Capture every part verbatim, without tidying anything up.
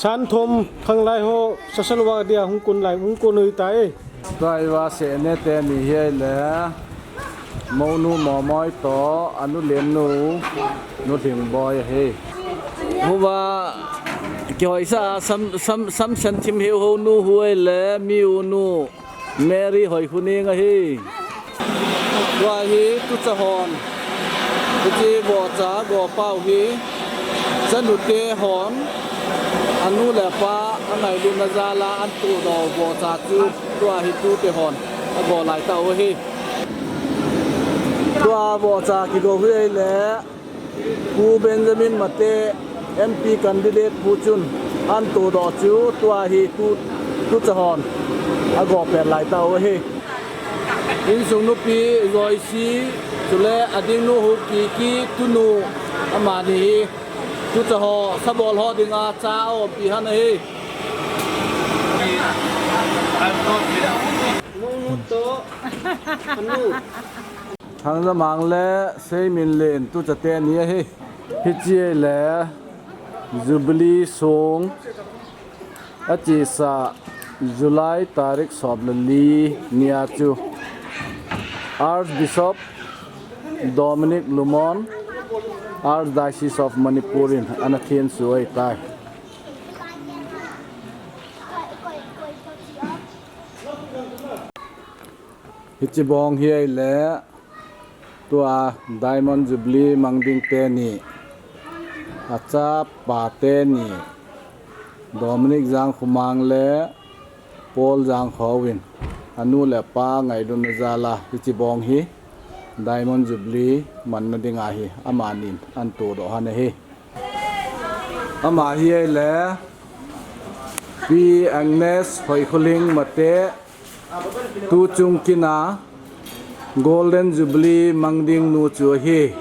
Santhom khanglai ho social work dia hung kun lai, hung kun ui tai. Tua hi va Sehne teni hi ahile, mounu Momoi toh, anu Lennu, nu Lhingboi ahi. Huva, kihoisa a, sam, sam, sam sen thim hiu ho nu hu ahile, mi u nu, Mary Hoikhuning ahi. Tua hi tucha hon, hiche vohcha go pau hi, chanute hon, anu le apa, angailutna jal a, an tohdoh vohcha chu, tua hi tute hon, ago lai tau ahi. Tua vohcha kigo hi ahile, Pu Benjamin Mate, M P candidate pu chun an tohdoh chu tua hi tu, tucha hon ago pet lai tau ahi. Insung nupi Joyce, chule adingnu hu Kiki, tunu amani hi tucha ho, sabol ho dinga cha aumpi han ahi. Thangzamang le Seiminlen tucha teni ahi. Hiche ahile Jubilee song achesa July tarik som le li nia chu Archbishop Dominic Lumon, Archdiocese of Manipur in ana thensuh ahitai. Hiche bong hi ahile, tua Diamond Jubilee mang ding teni, achapa teni, Dominic Jangkhomang le Paul Jangkho in, anu le apa ngailutna jal a, hiche bong hi Diamond Jubilee manna dinga hi amanin an tohdoh han ahi. Ama hi ahile, Pi Agnes Hoikhuling Mate, tuchung kin a Golden Jubilee mang ding nu chu ahi.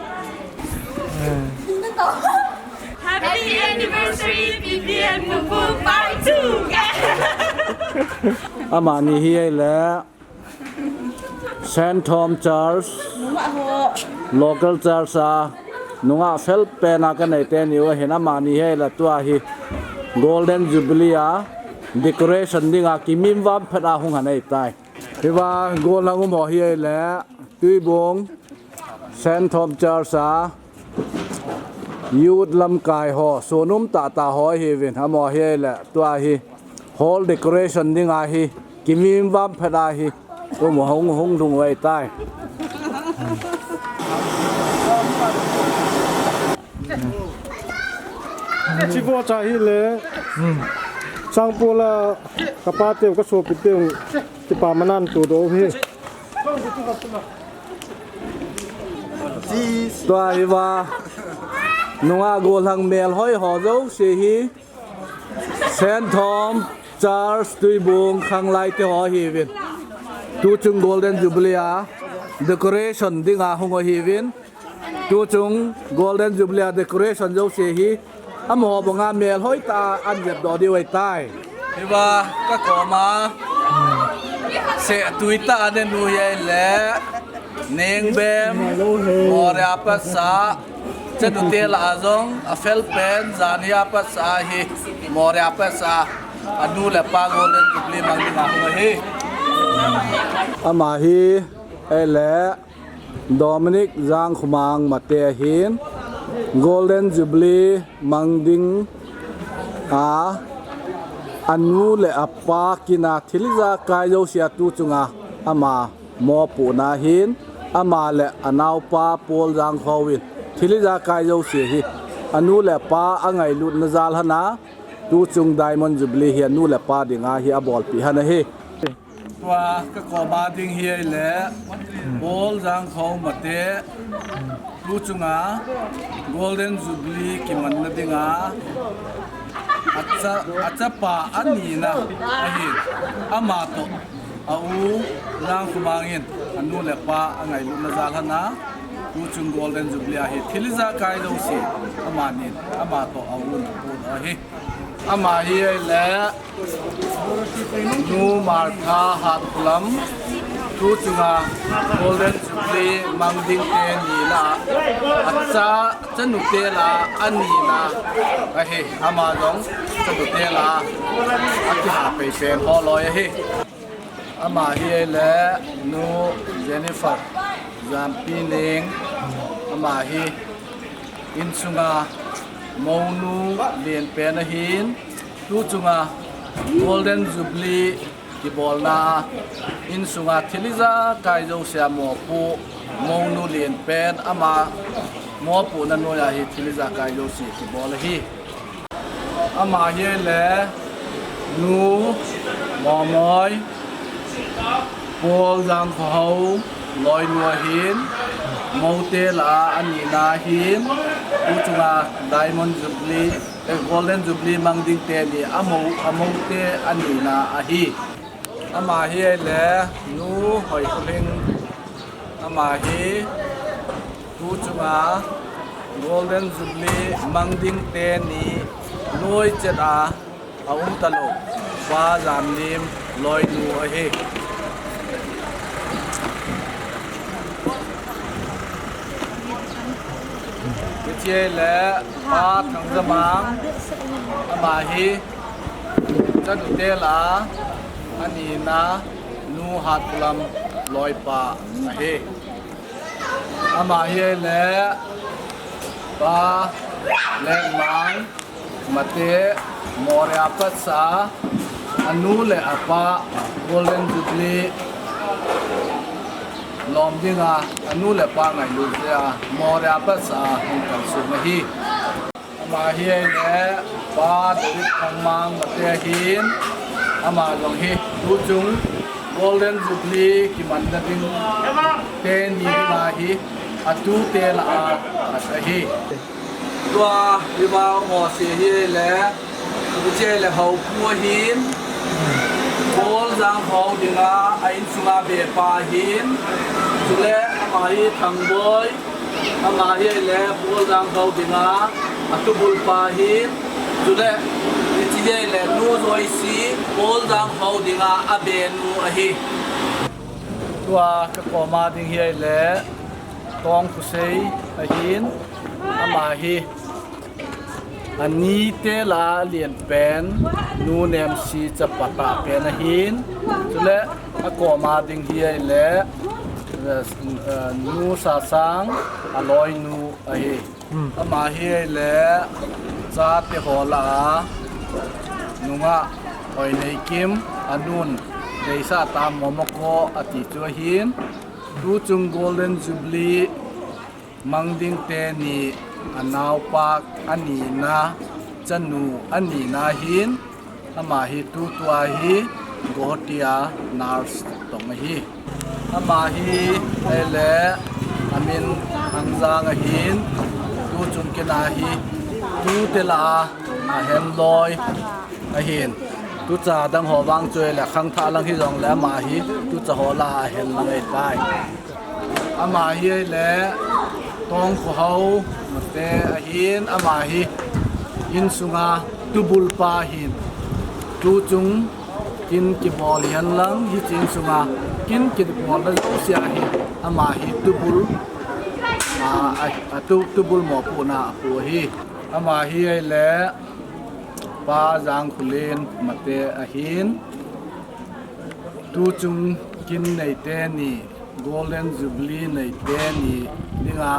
Happy anniversary, P P N Mukpu Part two. Amani hi ahile, Saint Thom Church, local church a, nungah felpen a kanei teni u ahin, amani hi ahile tua hi Golden Jubilee a decoration dinga kimim vamphat a hung han ahitai. Hiva gollhang um ho hi ahile, Tuibong Saint Thom Church a, Youth lamkai ho, sunum tahtah ho ahiuvin, amaho hi ahile, tua hi hall decoration dinga hi, kimim vamphat a hi, um hung, hung lhung u ahitai. Hiche vohcha hi ahile, Sangpol a kapateu, kasopiteu, kipa manan tohdoh u ahi. Tua hiva, nungah gollhang melhoi ho jouse hi, Saint Thom Church Tuibong khanglai te ho ahiuvin. Tuchung Golden Jubilee a decoration dinga hung u ahiuvin. Tuchung Golden Jubilee a decoration jouse hi, amaho banga melhoi tah a an jepdoh diu ahitai. Hiva kakoma sehtui tah a nenu hi ahile, Nengbem, Moreh a patsa, chanu te lah a jong afelpen, jan hi a patsa hi, Moreh a patsa, anu le apa Golden Jubilee mang dinga hung ahi. Ama hi ahile, Dominic Jangkhomang Mate ahin, Golden Jubilee mang dinga, anu le apa kin a thil ijakai jouse a tuchunga ama mopohna ahin, ama le anaopa Paul Jangkho in thil ijakai jouse hi anu le apa angailutna jal hana, tuchung Diamond Jubilee hi anu le apa dinga hi abolpeh hana ahi. Tua kakoma ding hi ahile, Paul Jangkho Mate, tuchunga Golden Jubilee kimanna dinga, acha, achapa anina ahin, ama toh, a u Jangkhomang in, anu le apa angailutna jal hana, tuchung Golden Jubilee a hi thil ijakai jouse, amanin, ama toh a u in apohdoh ahi. Ama hi ahile, Nu Martha Hatkholam, Tu chunga Golden Jubilee mang ding teni lah a, cha, chanu te lah a nina ahi, ama jong chanu te lah a, akihapei pen ho loi ahi. Ama hi ahile Nu Jennifer Jampining, ama hi insunga mounu lenpen ahin, tu chunga Golden Jubilee kibolna a insunga thil ijakai jousea mopoh, mounu lenpen ama mopohna noiya hi thil ijakai jouse kibol ahi. Ama hi ahile Nu Momoi, Paul Jangkhohao loinu ahin, moute lah a anina ahin, tu chunga Diamond Jubilee, eh, Golden Jubilee mang ding teni, amo, amoute anina ahi. Ama hi ahile Nu Hoikholhing, ama hi tu chunga Golden Jubilee mang ding teni loi chet a aum talou Pa Jamlim loinu ahi. Hiche ahile Pa Thangjamang, ama hi chanu te lah a anina Nu Hatpulam loipa ahi. Ama hi ahile Pa Lengmang Mate, Moreh a patsa, anu le apa Golden Jubilee lom dinga anu le apa ngailut jeh a Moreh a patsa hung kalsong ahi. Ama hi ahile Pa David Thangmang Mate ahin, ama jong hi tuchung Golden Jubilee kimanna ding teni dinga hi atute lah a khat ahi. Tua Viva Mose hi ahile, hiche le Haopu ahin, Paul Jangkhohao dinga a insunga bepa ahin, chule ama hi Thangboi, ama hi ahile Paul Jangkhohao dinga atubulpa ahin, chule hiche ahile Nu Joyce, Paul Jangkhohao dinga abenu ahi. Tua kakoma ding hi ahile Tongkhosei ahin, ama hi anite lah a lenpen Nu Nemsi chapa tahpen ahin, chule akoma ding hi ahile, eh, Nu Sasang aloinu ahi. Ama hi ahile chate ho lah a nungah Hoineikim, anun Deisahtam Momoko ati chu ahin, tuchung Golden Jubilee mang ding teni anaopa anina, chanu anina ahin, ama hi tutua hi Guwahati a nurse tong ahi. Ama hi ahile amin Hangjang ahin, tuchung kina hi tute lah a ahen loi ahin, tucha dang ho vang chu ahile khangthah lang hijongle ama hi tucha ho lah a ahen lang ahitai. Ama hi ahile Tongkhosei Mate ahin, ama hi insunga tubulpa ahin, tuchung kin kibol hihen lang hiche insunga kin kibolna jousea hi ama hi tubul, a, a, atu, tubul mopohna apu ahi. Ama hi ahile Pa Jangkholen Mate ahin, tuchung kin nei teni, Golden Jubilee nei teni dinga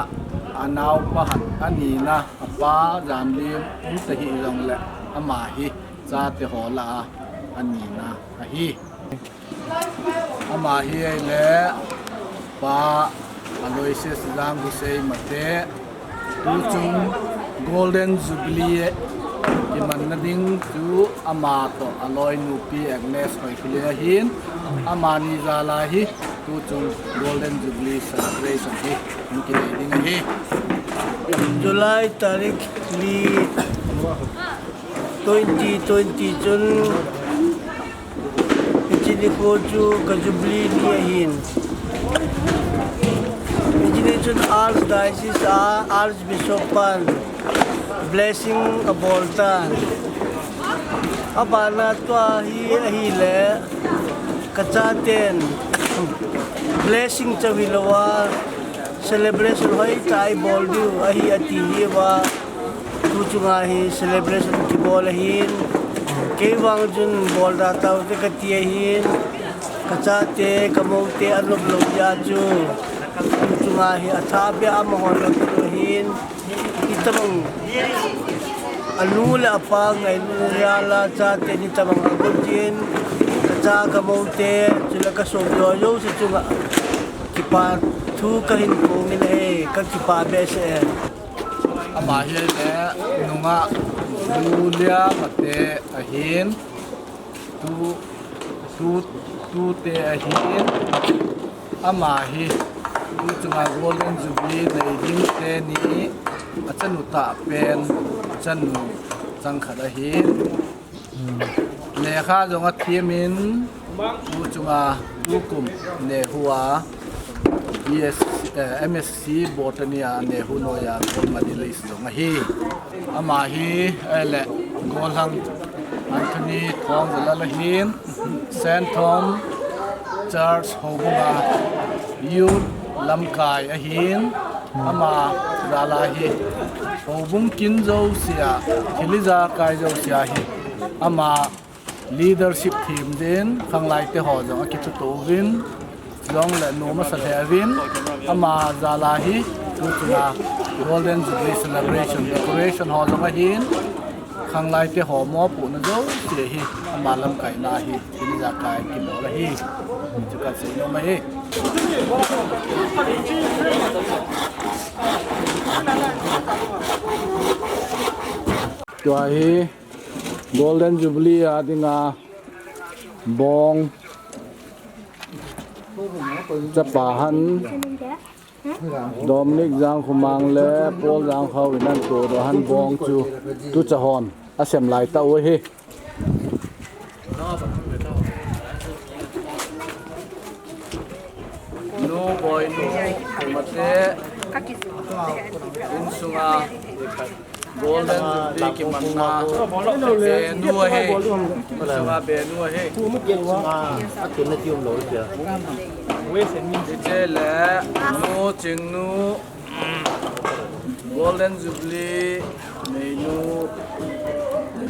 anaopa khat anina, apa Jamlim umta hijongle ama hi chate ho lah a anina ahi. Ama hi ahile Pa Aloysius Jangkhosei Mate, tuchung Golden Jubilee kimanna ding chu ama toh aloinupi Agnes Hoikholhing ahin, amani jal a hi tuchung Golden Jubilee celebration hi hung kinei ding ahi. July tarik li twenty twenty chun hiche nikho chu ka Jubilee ni ahin. Hiche ni chun Archdiocese a Archbishop pan blessing abol tan. Abana tua hi ahile, ka chaten Blessing chauhi louva celebration hoitah a ibol diu ahi ati hi uva. Tu chunga hi celebration kibol ahin. Kei vang chun bol da taute kati ahin. Kachate, kamoute, anop lou jeh a chu. Tu chunga hi athah beh a amahon anop ahin. Itobang anu le apa ngailut jal a chate ni tobang agot jin, kacha kamoute, chule kasop jouse chunga kipa thu kahin phong in ahi, kakipah behseh e. Ama hi le nungah Julia Mate ahin. Tu, tu, tute ahin, ama hi, tu chunga Golden Jubilee nei ding teni, achanu tah pen, achanu changkhat ahin. Lekha jong athem in, tu chunga tukum NEHU a, B S, eh, M S C Botany a NEHU noiya gold medalist jong ahi. Ama hi, ahile, Golhang Anthony Thongzalal ahin, Saint Thom Church houbunga youth lamkai ahin, ama jal a hi, houbung kin jousea, thil ijakai jousea hi, ama leadership them din, khanglaite ho jong akithuto uvin, jong le nom asa lheh uvin, ama jal a hi, tu chunga Golden Jubilee Celebration Decoration ho jong ahin, khanglaite ho mopohna jouse hi, ama lamkaina hi, thil ijakai kibol ahi, ti chu kasei nom ahi. Tua hi, Golden Jubilee a dinga bong chapa han Dominic Jangkhomang le Paul Jangkhao in anatoh doh han bong chu tucha hon asem lai tau ahi. Nu Boinu Mate insunga Golden Jubilee kimanna benu ahi. Insunga benu ahi. Hiche le Nu Chingnu Golden Jubilee neinu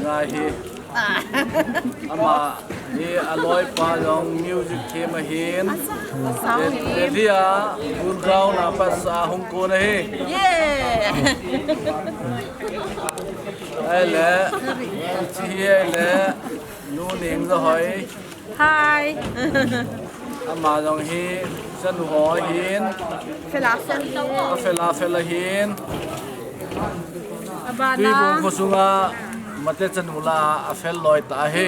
ngai hi. Ama hi aloipa jong music them ahin. Delhi a Gurgaon a patsa hung kon ahi. Ahile, hiche hi ahile, Nu Nengjohoi. Hi. Ama jong hi chanu ho ahin. Fel a fel ahin. Fel a fel ahin. Abana. Tuibong khosunga Mate chanu lah a fel loi tah ahi.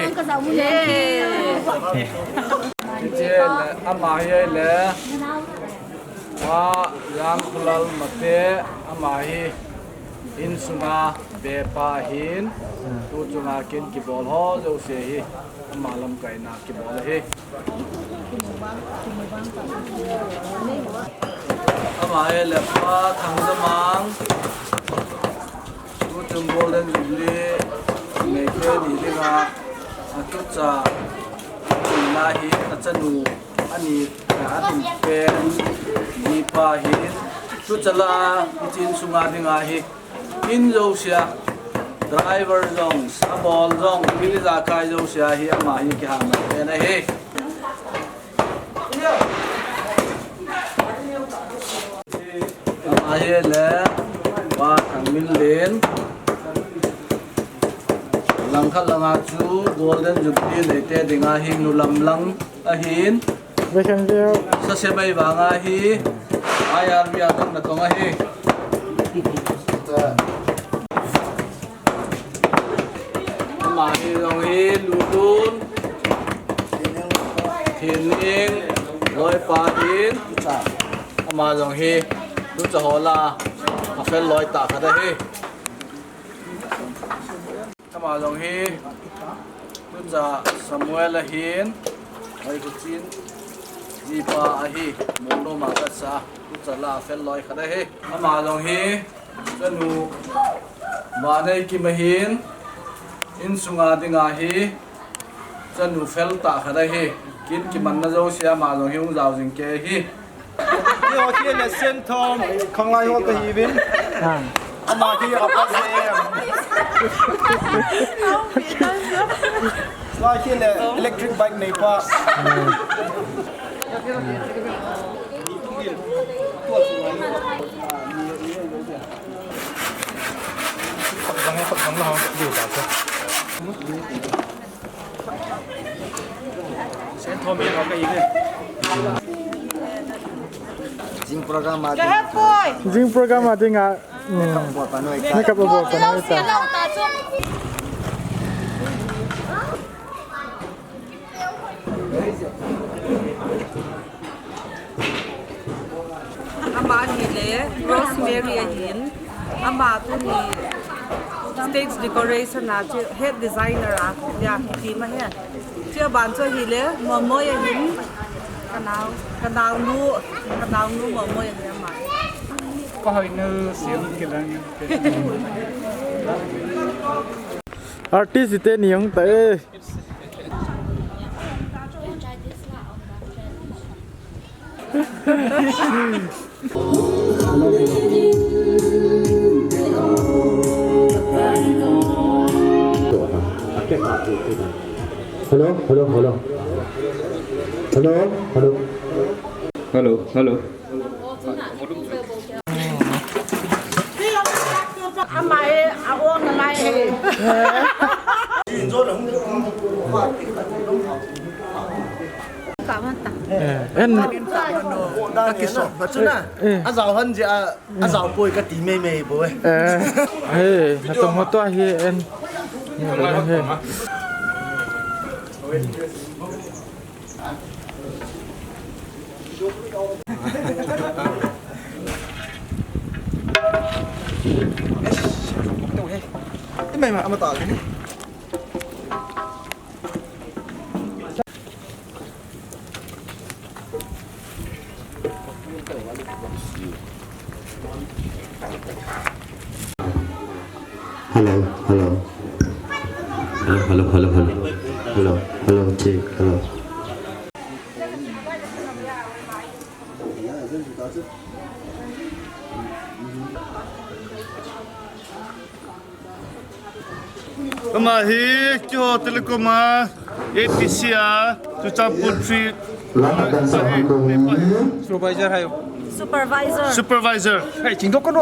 Hiche le, ama hi ahile, Pa Jangkhulal Mate, ama hi insunga bepa ahin, tu chunga kin kibol ho jouse hi, ama lamkaina kibol ahi. Ama hi le Pa Thangjamang, tuchung Golden Jubilee neite ni dinga, atucha, atucha hi, achanu, ani, atum pen, nipa hi, tucha lah a, hiche insunga dinga hi, in jousea, driver jong, sabol jong, thil ijakai jousea hi, ama hi kihahna pen ahi. Ama hi le, Pa Thangminlen. Langkhat langa chu Golden Jubilee neite dinga hi nu lamlang ahin. Sase mai vanga hi I R B a dong natong ahi. Ama hi jong hi Lulun Thineng loipa ahin. Ama jong hi tucha ho lah a afel loi tah khat ahi. Ama jong hi tucha Samuel ahin. Hoikhuchin jipa ahi. Molnom a patsa tucha lah a afel loi khat ahi. Ama jong hi chanu Vaneikim ahin, insunga dinga hi chanu fel tah khat ahi. Hin kimanna jouse ama jong hi hung jao jing kei hi. Hiho hi le Sen Thom, khanglai ho kahiuvin. Ah. Ama hi apa jem. Lai hi le electric bike neipa. Jing program a ding. Jing program a ding a. Hmm. Makeup abol pa noi ta. Ama hi le Rosemary ahin. Ama tuni stage decoration a chu head designer a, ya, ti ma he. Chu aban chu hi le Momoi ahin. Ka nao, ka naonu, ka naonu Momoi ahin ama. Ka hoi nu siam kilang. Artist teni hung ta e. Hello, hello, hello. Hello, hello. Hello, hello. Ama e, a-on nalai e. Ka man ta. Eh, en. Ka kiso. Ba chu na. Eh. A jao han je a, a jao poi ka ti mei mei bou e. Eh. He, na to mo to he en. He. Hello, hello. Hello, hello, hello, hello. Hello, hello, check, hello. Ama hi keiho telecom a, A T C a, Churachandpur three. Supervisor hai. Supervisor. Supervisor. Hai, chingdok kono.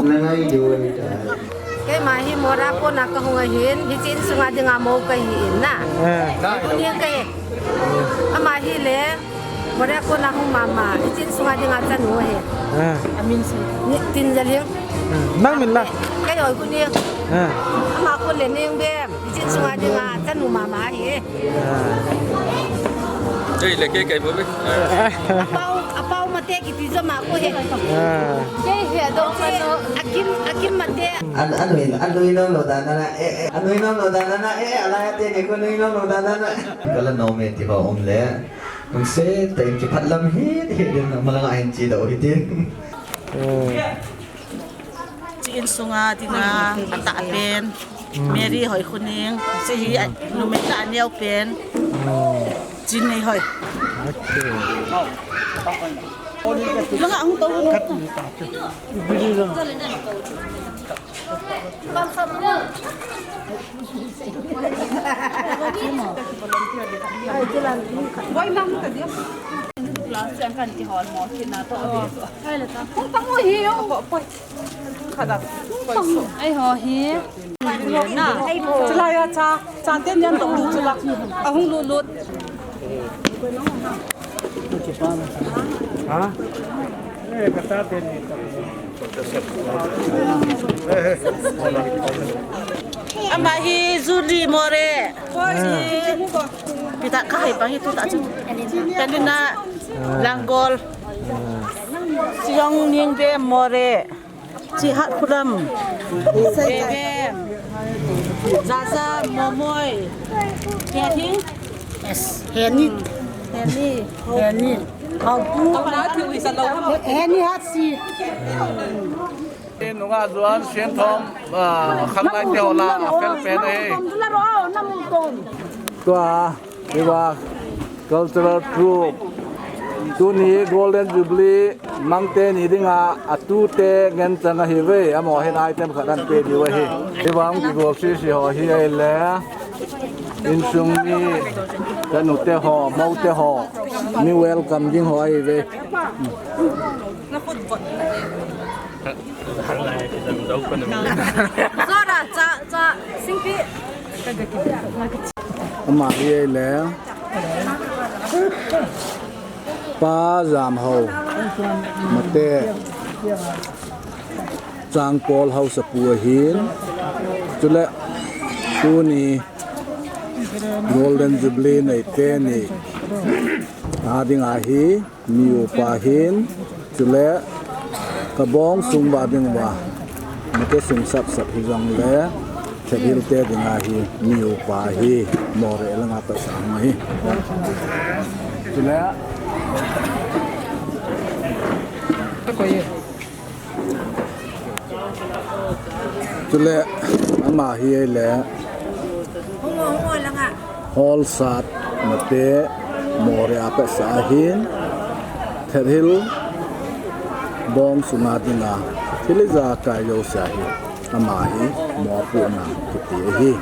Keima hi Moreh kona kahung ahin, hiche insunga dinga mou kahin na. Eh. Kuni kahi. Ama hi le, Moreh kona hung mama, hiche insunga dinga chanu ahi. Ah. Amin sei. Ni Tinjaling. Ah. Nang min la? Kei oi kuni. Ah. Ama kon le Neng Bem, hiche insunga dinga chanu mama ahi. Ah. Kei le kei kei bo be. Apau, apau mate kiti jo ma ko he. Ah. Kei he do ko no. Akim, akim mate. An, anui, anui nom lou dan a na, eh, eh, anui nom lou dan a na, eh, alai a teni ko nui nom lou dan a na. Kala nom e ti ho um le. Hung se, ta in kiphat lam hi, hi din, malanga hin chi dau hi tin. Oh. Hiche insunga dinga, atah pen. Hmm. Mary Hoikhuning, hiche hi, numei tah a neo pen. Hmm. Chin Nei Hoi. Okay. Langa ang tau. Ai ho hi. Chulai a cha, cha ten yan tok lut chula. Ahung lut lut. Ha? Eh, ka ta ten ni. Ama hi Julie Moreh. Hoi, ah. Pi ta ka hai bang hi tu ta chu. Elina, ah. Langgol. Ah. Siong Neng Bem Moreh. Chihat Khulam. Bem. Zaza Momoi. Heni. Yes. Heni. Heni. Heni. Hau pu. Heni Hatsi. Nunga Juan Sian Thom, ah, khanglai te ho la, a fel pen e. Tua, iwa. Cultural Troupe. Tuni Golden Jubilee mangte ni dinga atute ngen chang ahi ve, amaho hin item khat an pe diu ahi. Hivang kigol sisi ho hi ahile, insung mi, kanute ho, moute ho, mi welcome ding ho ahi ve. Zora, cha, cha, singpi. Ama hi ahile, Pa Jamhao Mate, Changpol Haosapu ahin, chule tuni Golden Jubilee neite ni a dinga hi mi upa ahin, chule kabong sung uva ding uva, mite sung sapsap hijongle, Thethil te dinga hi mi upa hi, Moreh langa pasa hung ahi. Chule, chule, ama hi ahile, Hall Sat Mate, Moreh a pasa ahin, Thethil bong sunga dinga thil ijakai jouse hi, ama hi mopohna kiti ahi.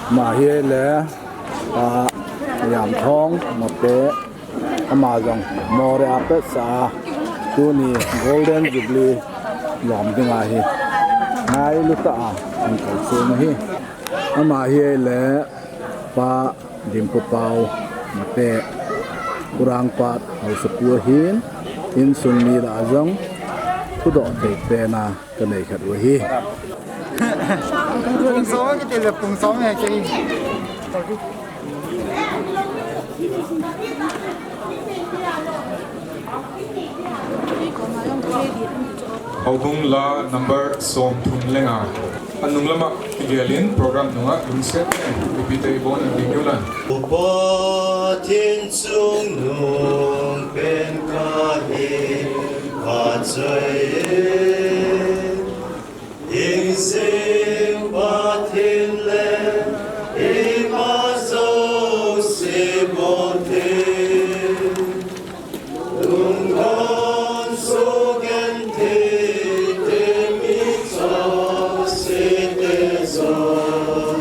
Ama hi ahile, Pa Jamthong Mate, ama jong Moreh a pasa a, tuni Golden Jubilee lom dinga hi ngailu tah a hung kalsong ahi. Ama hi ahile, Pa Dimpupao Mate, Urangpat Haosapu ahin, insung mi lah a jong thudoh thei pen a kanei khat u ahi. Pung som kiti le pung som he kei. Houbung la number somthum le nga. Anung lama kigelin program nunga lungset ipi tei bon an ding ulan. Pathen chungnung pen kahi, achai e. Hing jing Pathen le eima jouse bonthei, lungdon soh genthei te mi jouse te jong.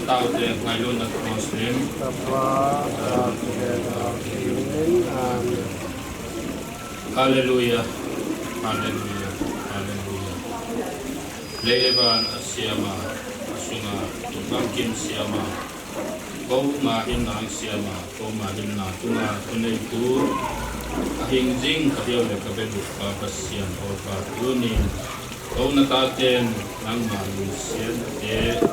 Taute ngailutna Muslim. Hallelujah. Hallelujah. Hallelujah. Lei le van a siama, a Bangkim siama, kouma hinna siama, kouma hinna tunga thuneitu, ahing jing ka deu le ka bedu pa Pasian, o pa tunin, kouna taten, nangma lungsiatnate,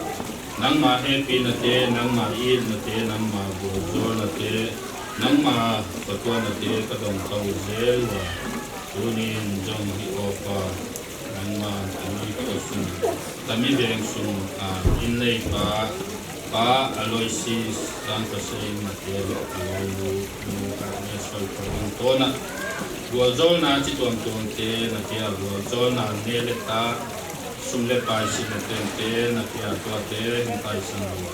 nangma hepinate, nangma itnate, nangma gualzolnate, nangma patuanate, ka dong kau jel uva, tunin jong hi o pa, nangma tami ko sung, tami veng sung, a, in nei pa, pa Aloysius, Tang Pasai, Mateo, Aloysius, nu, a, ne sol pa ang tona. Gualzolna chi tuam tuam te, na kia gualzolna ne le ta, sum le pai si na ten te, na kia tua te, hin pai sang lo.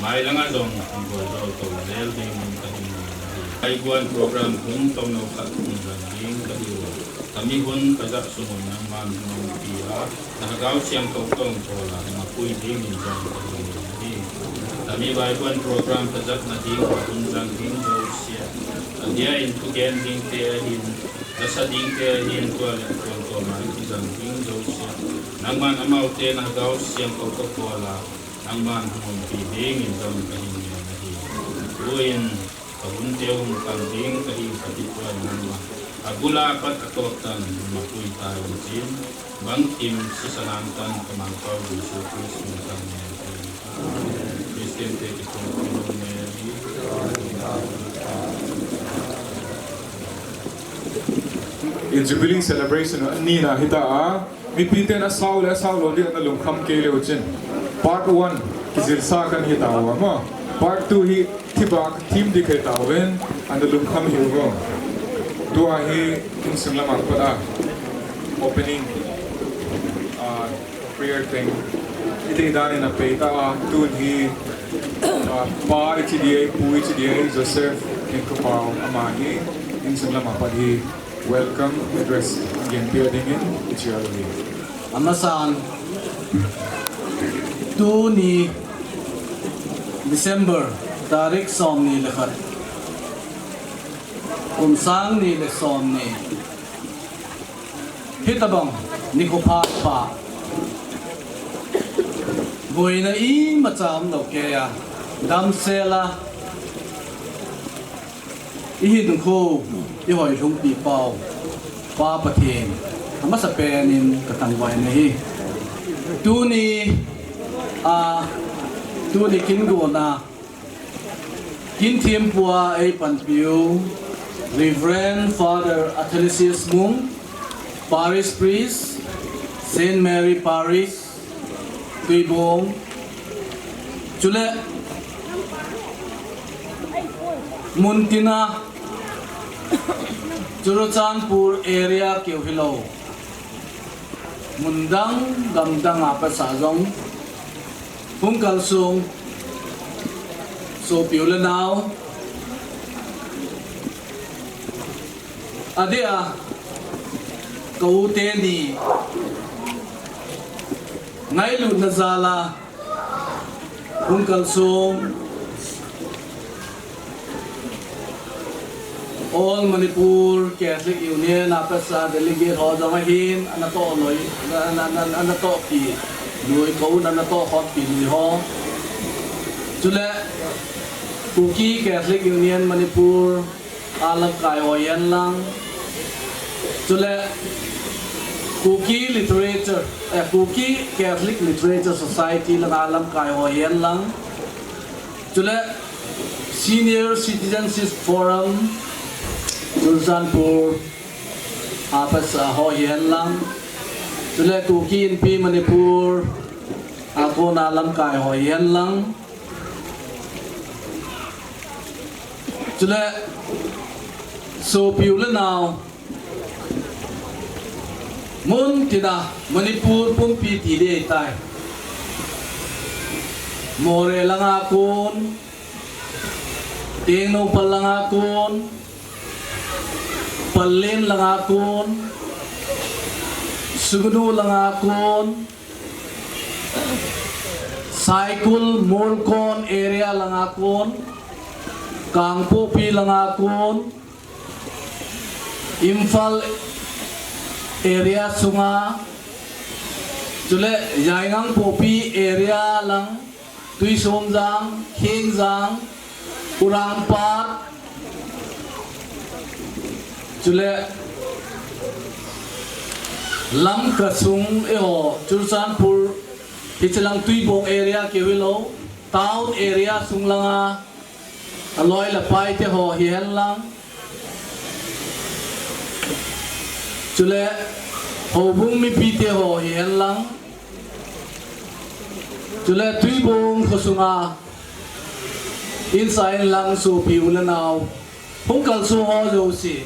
Mai langa jong, hin gualzol to lel ding in ka hin ni na hi. Ai guan program hung tong no khat hung ran ding ka hi. Tami hun ka jak sung nangman hung pi a. Na Hagau Siangthou tong tola, na pui ding in jang ka ding in hi. Tami Bible program ka jak na ding, ka hun jang ding, jo sia. Adia in tu gen ding te hin, ka sa ding te hin, tua le tuan tua mai tu jang ding, jo sia. Nangman amau te na Hagau Siangthou ka tola, nangman hung pi ding in jang ka hin ni na hi. Tu in, Ka hun teu hung tang ding ka hi ka ti tuan nangma. A bula pat a top tan ma pui ta in chin. Bangkim sisanan tan ka Mangpau Jesu Christ min tan ne. Christian te ki kum kum ne. In Jubilee celebration ni na hita a. Mipi ten asao le asao lou ding ana lungkham kei leu chin. Part one, kijilsa kan hi tauva ma. Part two hi thibak thim ding kei tauvin, ana lungkham hi uvo. Tua hi insung lama pat a opening, ah, prayer thing. Iti dan in a pei ta a, tun hi, ah, pa ichi dia, pu ichi dia, Joseph, Kinkopao, ama hi, insung lama pat hi. Welcome address genpeh dingin ichia lou hi. Amasan, tuni December tarik somni le khat, kum sang ni le somni, hitabang nikho pha pha, boina imacha umlou keiya, damsela, I hinkho, i hoilhungpi pau, Pa Pathen, amasapen in ka thangvah in ahi. Tuni, a, tuni kin gona, kin thimpua ei panpiu, Reverend Father Athanasius Mung, Parish Priest, Saint Mary Parish, Tuibong, chule mun tina Churachandpur area keu hilou, mun dang, gam dang a pat a jong hung kalsong sopi u le nao, Adeh a, ka u teni ngailutna jal a hung kalsong All Manipur Catholic Union a pat a delegate ho jong ahin, ana toh noi, ana, ana, ana, ana tohpi noi, ka un ana toh khompi noi ho. Chule Kuki Catholic Union Manipur a lamkai ho hihen lang. Chule Kuki Literature, eh, Kuki Catholic Literature Society lang a lamkai ho hihen lang. Chule Senior Citizenship Forum, Churachandpur a pat a ho hihen lang. Chule Kuki Inpi Manipur a kona lamkai ho hihen lang. Chule, sopi u le nao, mun tina Manipur pumpi ti ding ahitai. Moreh langa kon, Tengnoupal langa kon, Pallel langa kon, Sugnu langa kon, Saikul, Molkon area langa kon, Kangpokpi langa kon, Imphal area sunga, Chule Yaingangpokpi area lang, Tuisomjang, Khengjang, Urangpat, chule Lamka sung eiho, Churachandpur, hichelang Tuibong area keu hilou, town area sung langa, aloi le pai te ho hihen lang. Chule, houbung mipi te ho hihen lang. Chule, Tuibong khosunga, insa inlang sopi u le nao, hung kalsong ho jouse,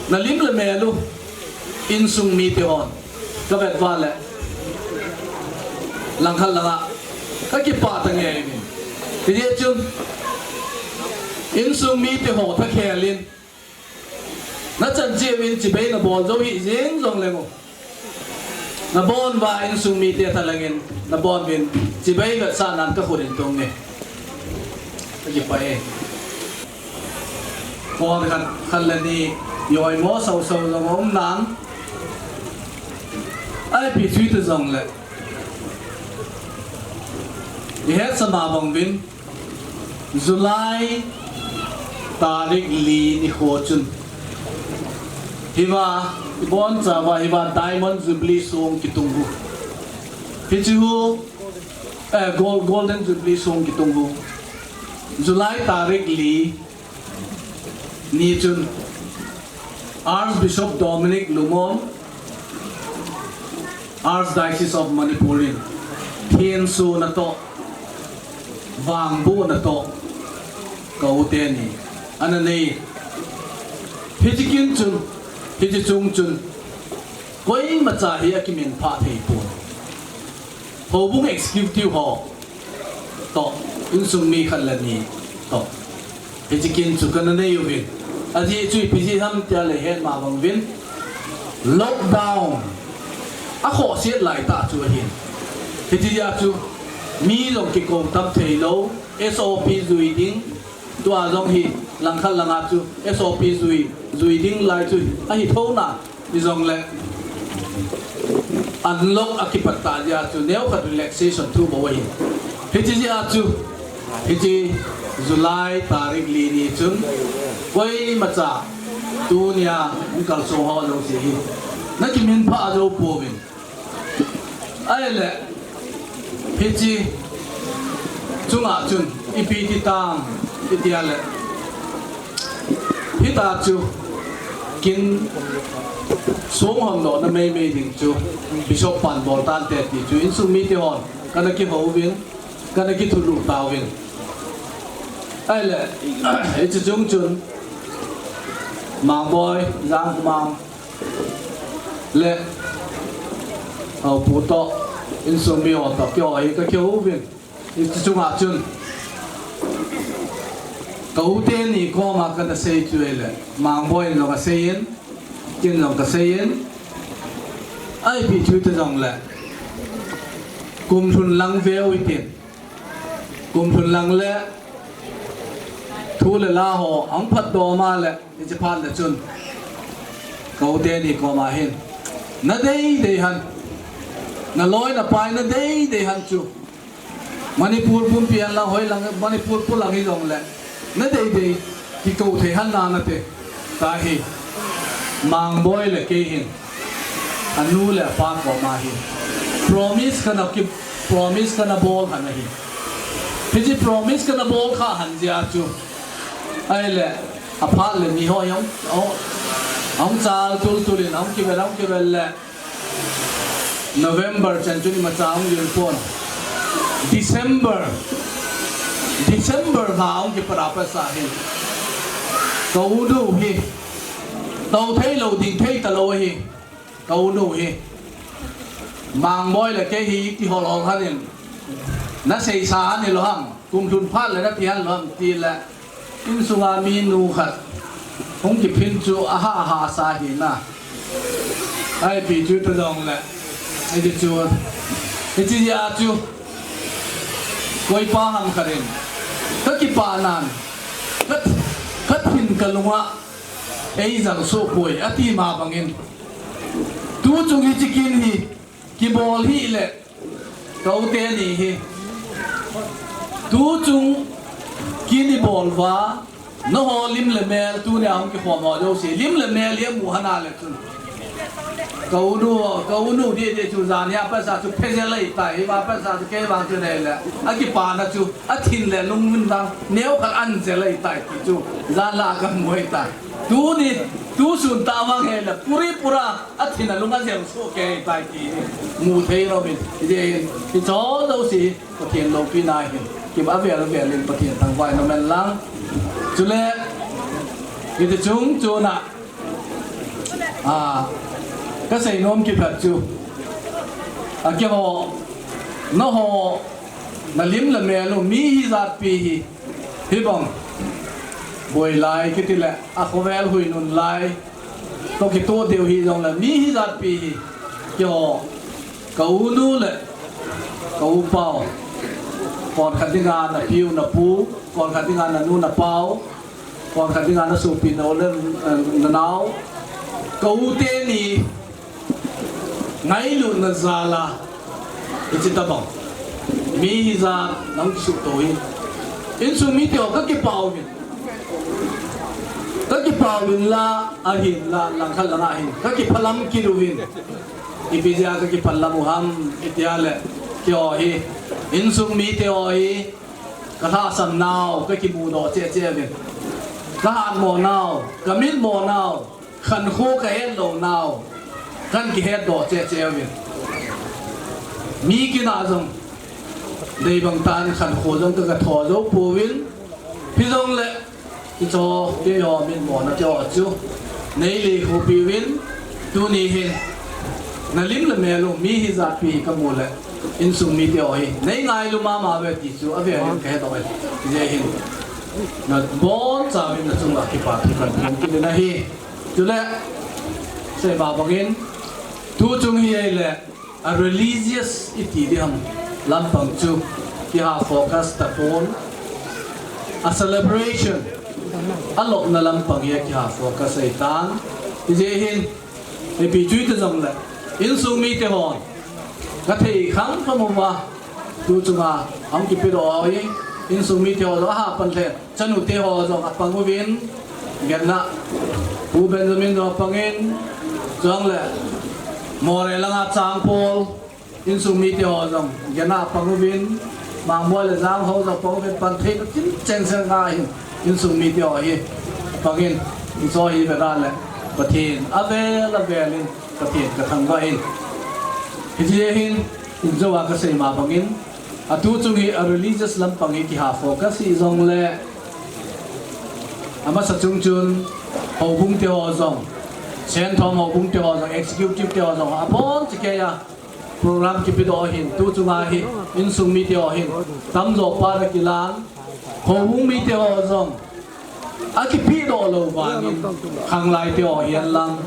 na lim le mel u, insung mite hon, ka vet uva le, langkhat langa, ka kipah ta ngei uvin. Hijeh chun, insung mite ho thakhel in, na chan cheh uvin chibai na bol jou hih jeng jong leng u, na bon uva insung mite thalheng in, na bon uvin chibai vetsahnan ka khut in tung e. Ka kipah e. Kon khat, khat le ni, i oimo soso jong um nan. Ipi chu hita jong le, i hetsa ma bang uvin, July tarik li nikho chun, hiva, i boncha uva hiva Diamond Jubilee song kitung u. Hiche u, eh, Gol-, Golden Jubilee song kitung u. July tarik li ni chun Archbishop Dominic Lungmon, Archdiocese of Manipur in thensona toh, vangbohna toh, ka u teni ana nei. Hiche kin chun, hiche chung chun, koimacha hi akimin phah thei pon. Houbung executive ho toh, insung mi khat le ni toh, hiche kin chu kana nei uvin. Ajeh chu ipi jeh ham tia le het ma bang uvin, lockdown akhohset lai tah chu ahin. Hiche jeh a chu mi jong kikou tam thei lou, S O P jui ding, tua jong hi langkhat langa chu S O P jui, jui ding lai chu ahi thou na. Hijongle, unlock akipat tah jeh a chu neokhat relaxation thu bou ahi. Hiche jeh a chu, hiche July tarik li ni chun, koimacha tunia hung kalsong ho jouse hi, na kimin phah jou pouvin. Ahile, hiche chunga chun ipi ti tam, iti a le, hita chu kin song hon dohna meimei ding chu Bishop pan bol tante ti chu insung mite hon kana kihou uvin, kana kithulu tauvin. Ahile, hiche chung chun Mangboi, Jangmang, le, Haopu toh, insung mi ho toh, keiho hi ka kihou uvin. Hiche chunga chun, ka u teni koma kana sei chu ahile, Mangboi in jong asei in, ken jong kasei in, ipi chu hita jongle, kum lhun lang veu hitin, kum lhun lang le, thu le la ho ahung phatdoh ma le, hiche phat le chun, ka u teni koma hin, na deidei han, na loi na pai na deidei han chu, Manipur pumpi hen lang, hoilang, Manipur pulang hijongle, na deidei kikou thei han na nate, tahi, Mangboi le kei hin, anu le apa koma hin, promise kana ki, promise kana bol han ahi. Hiche promise kana bol kha han jeh a chu, ahile, aphat le ni ho jong, ahung chal tultul in, ahung kivel, ahung kivel le, November chan chun imacha ahung gel pon. December, December lha ahung kipat a pat sa hin, ka u nu hi, tou thei lou, ding thei talou ahi, ka u nu hi, Mangboi le kei hi kihol hol han in, na seisa han hilou ham, kum lhun phat le nati han lou ham, tile, insunga minu khat hung kiphin chu aha aha sa hi na. Ipi chu hita jongle, hiche chu, hiche jeh a chu, koipa ham khat in, ka kipah nan, ka, ka thin ka lunga eijal soh poi, ati ma bangin, tu chung hiche kin hi, Kibol hile, ka u teni hi. Tuchung kin ibol uva, nangho lim le mel tunia hung kikhom ho jouse. Lim le mel hi amu hana le chun. Ka u nu, ka u nu didi chu jan hi a pasa chu phe jel ahitai, hiva pasa chu kei vang chu nei le. Akipana chu, athin le lungvin vang, neo khat an jel ahitai ti chu. Jan la kamu ahitai. Tuni, tusun tah vang hile, puri pura, athin a lung ajel soh kei ahitai ti. Mu thei lou vin, ijeh hin, hiche jouse hi, Pathen loupina hin, kiba vel vel in Pathen thangvah in um hen lang. Chule, hiti chung chuna, a, kasei nom kit khat chu, a, keiho, nangho, nalim le mel u, mi hijat pi hi, hibang, boi lai kiti le, akhovel huinun lai, toh kitoh diu hijongle, mi hijat pi hi, keiho, ka u nu le, ka u pau, konkhat dinga napiu napu, konkhat dinga nanu napau, konkhat dinga nasopi nao le, eh, nanao, ka u teni, ngailutna jal a, hiche tabang, mi hijat nahung kisuhto hi. Insung mite ho kakipah uvin. Kakipah uvin la, ahinla, langkhat langa hin. Kakiphalam kit uvin. Ipi jeh a kakiphalam u ham, itia le, keiho hi. Insung mite ho hi. Kalhahsam nau, kakimudoh cheh cheh uvin. Kahatmo nau, kamitmo nau, khankho kahet lou nau, kan kihetdoh cheh cheh uvin. Mi kin a jong, deibang tan khankho jong ka, katho jou pouvin. Hijongle, hiche, keiho mitmo na te ho chu, nei lekhuh piuvin, tuni hin, nalim le mel u, mi hijat pi kamu le, insung mite ho hi, nei ngailu mama uve ti chu, avel in kahedoh e, hijeh hin, nabonchauvin nachunga kipathu kahin phong kit in ahi. Chule, seima bangin, tuchung hi ahile, a religious iti ding ham lampang chu kiha focus tapon, a celebration, alopna lampang hi kiha focus ahitan. Hijeh hin, ipi chu hita jongle, insung mite hon, kathei kham kham uva, tuchunga, ahung kipedoh u hi, insung mite ho jong aha pan lheh. Chanu te ho jong apang uvin, genna, Pu Benjamin jong apangin, chule, Moreh langa Changpol, insung mite ho jong, genna apang uvin, Mangboi le Jangho jong apang uvin, pan thei chin cheng sel nga hin, insung mite ho hi, apangin, hiche hi veda le, Pathen, avel, avel in, Pathen kathangvah in. Hijeh hin, injou a kasei ma bangin, atu chung hi a religious lampang hi kiha focus hijongle, amasa chung chun, houbung te ho jong, Senthom houbung te ho jong, executive te ho jong, abonchauva program kipedoh ahin, tu chunga hi, insung mite ho hin, tamjo pan akilan, houbung mite ho jong, akipehdoh lou vangin, khanglai te ho hihen lang,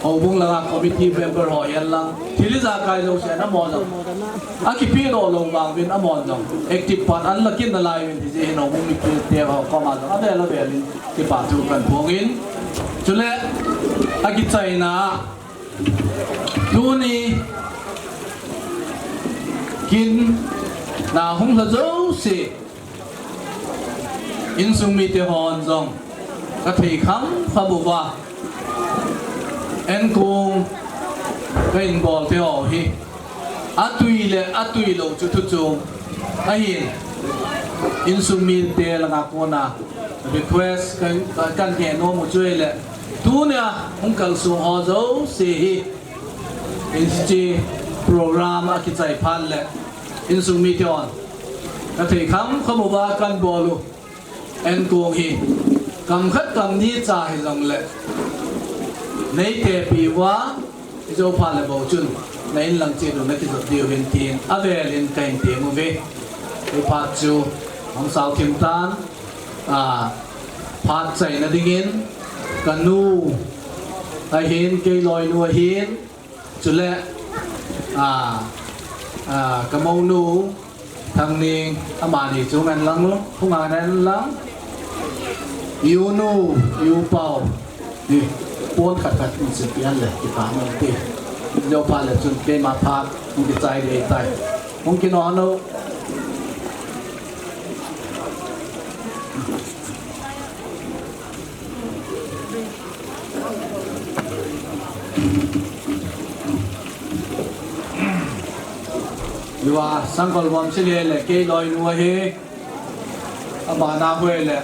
houbung langa committee member ho hihen lang, thil ijakai jouse in amahon jong, akipehdoh lou vangin amahon jong, active part anla kit nalai uvin, hijeh hin houbung mite ho koma jong, avel avel in, kipathu kahin phong in, chule, akichaina, tuni, kin, na hung lha jouse, insung mite hon jong, kathei kham kham uva, enkong, kahin bol te ho hi, atui le atui lou chu thu chom ahin, insung mite langa kona request kan, kan neh nom u chu ahile, tunia hung kalsong ho jouse hi, hiche program akichai phat le, insung mite hon, kathei kham kham uva kahin bol u, enkong hi, kam khat kam ni cha hijongle, nei tepi uva, ijou phat le bou chun, na in lang cheh ding nakijot diu vin tin, avel in kahin tem uve. Hiphat chu, hung sao thim tan, a, phat chaina dingin, kanu ahin, kei loinu ahin, chule, a, a, kamounu, Thangning, amani chu ngen lang, khu ngen lang. Unu, upau, hi, pon khat khat in seipi hen le, kipa ngen te. Leo pha le chun keima pha hung kichai ding tai. Hung kino hano. Iwa sangkol bom sile le kei loinu ahi. Abana hoi le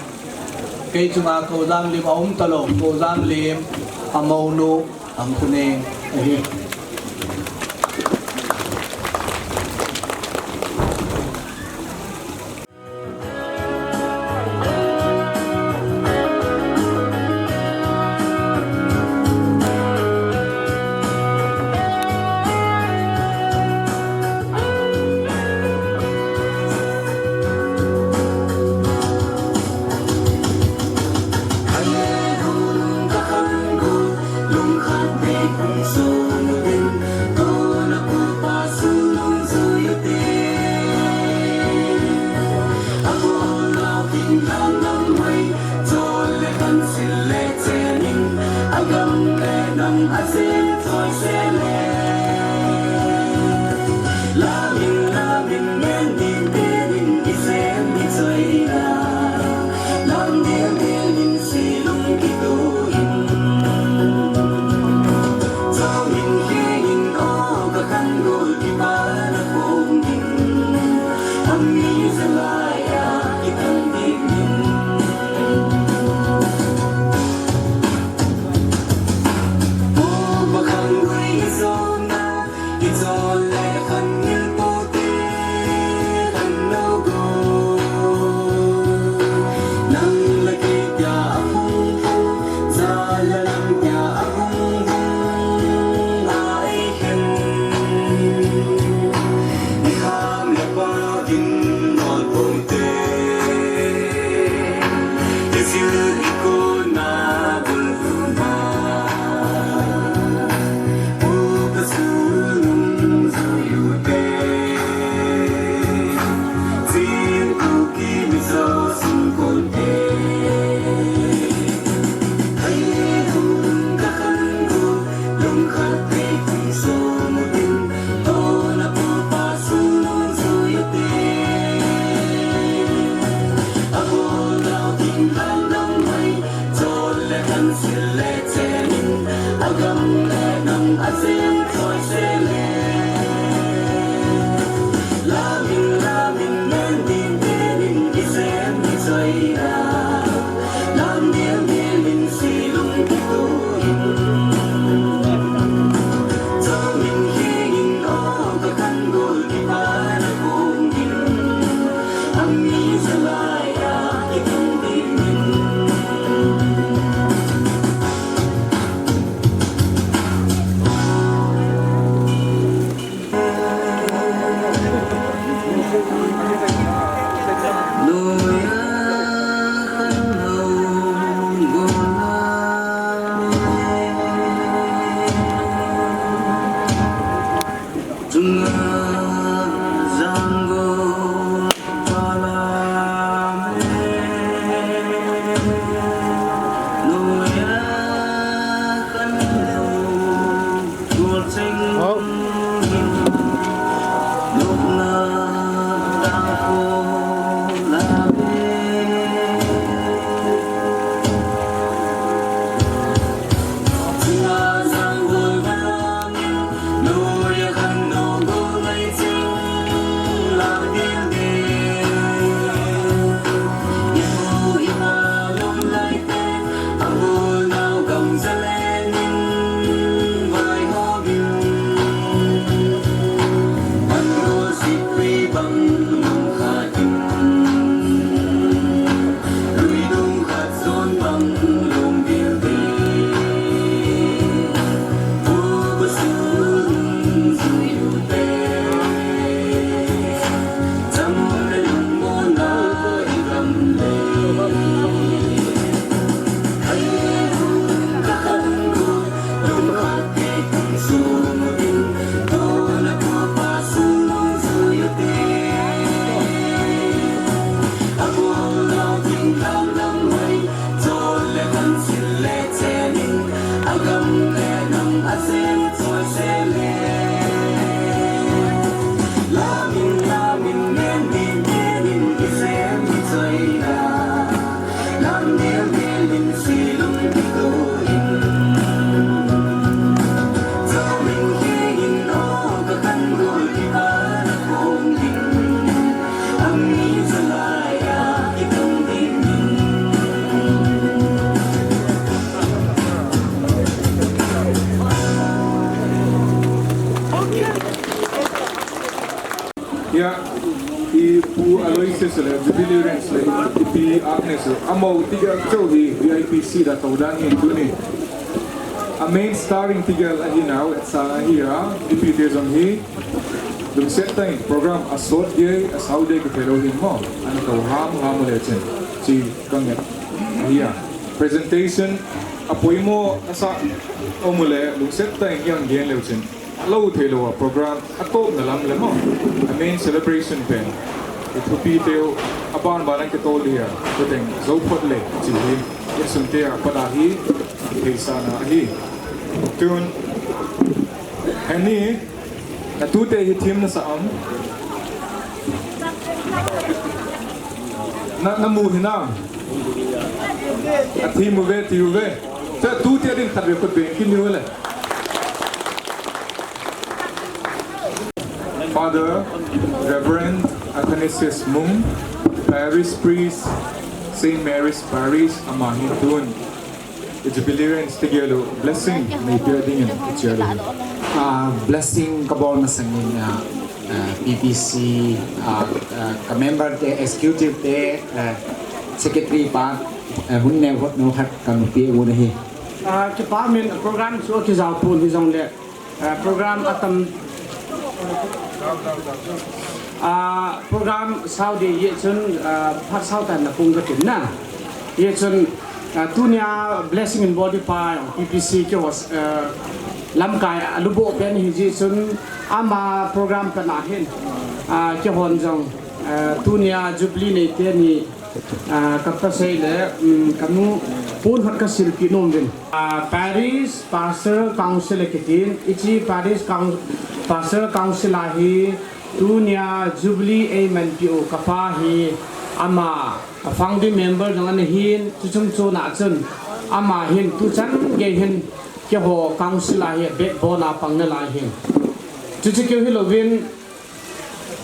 kei chunga Kozang lim a um talou, Kozang lim a monu ang kuning ahi. Hia, i Pu Aloysius le, Jubilee Range le, i Pi Agnes, amaho tigel chauh hi V I P seat a tou dan hi tuni. A main starring tigel ahi nau, etsa ahi a, i Pi te jong hi, lungset tah in program asot gei, asao gei kithei lou hin mo, ana tou ham ham le chin, chi kanget ahi a. Presentation, apoimo, asa, om le, lungset tah in yang gen leu chin. Lou thei lou a program a tawpna lam le maw, a main celebration pen i thupi teu a ban ban a kitol dia, chuteng zo phot le chi hi, i sun te a pat a hi, thei sa na hi. Tun, ani, na tu te hi thim na sa am. Na, na mu hi na. A thim u ve, ti u ve. Te tu te din khat ve khut ve, kin ni u le. Father Reverend Athanasius Mung, Parish Priest, Saint Mary's Parish, ama hin tun. Jubilee Range te gelu blessing, nei pia dingin, chia dingin. Ah, blessing kabol masangin, ah, ah, P P C, ah, ah, ka member te, executive te, ah, secretary pa, ah, hun ne hot no hat kanu pia u na hi. Ah, kipa min program chu kijao pun hi jong le. Ah, program atam, ah, program sao ding ye chun, ah, phat sao tan na pung ka tin na. Ye chun, ah, tunia blessing in body pa P P C kihos, ah, lamkai alubo pen hi ji chun ama program ka na hin. Ah, kihon jong, ah, tunia Jubilee nei te ni, ah, ka pasai le, um, kanu pun hat ka silpi nom vin. Ah, Parish Pastoral Council kitin, ichi Parish Coun-, Pastoral Council ahi, tunia Jubilee eiman piu kapa hi ama founding member jong ana hin, chuchung chuna chun ama hin, tuchan gei hin, keiho council ahi, backbone a pang na lai hin. Chuchu keu hi lovin,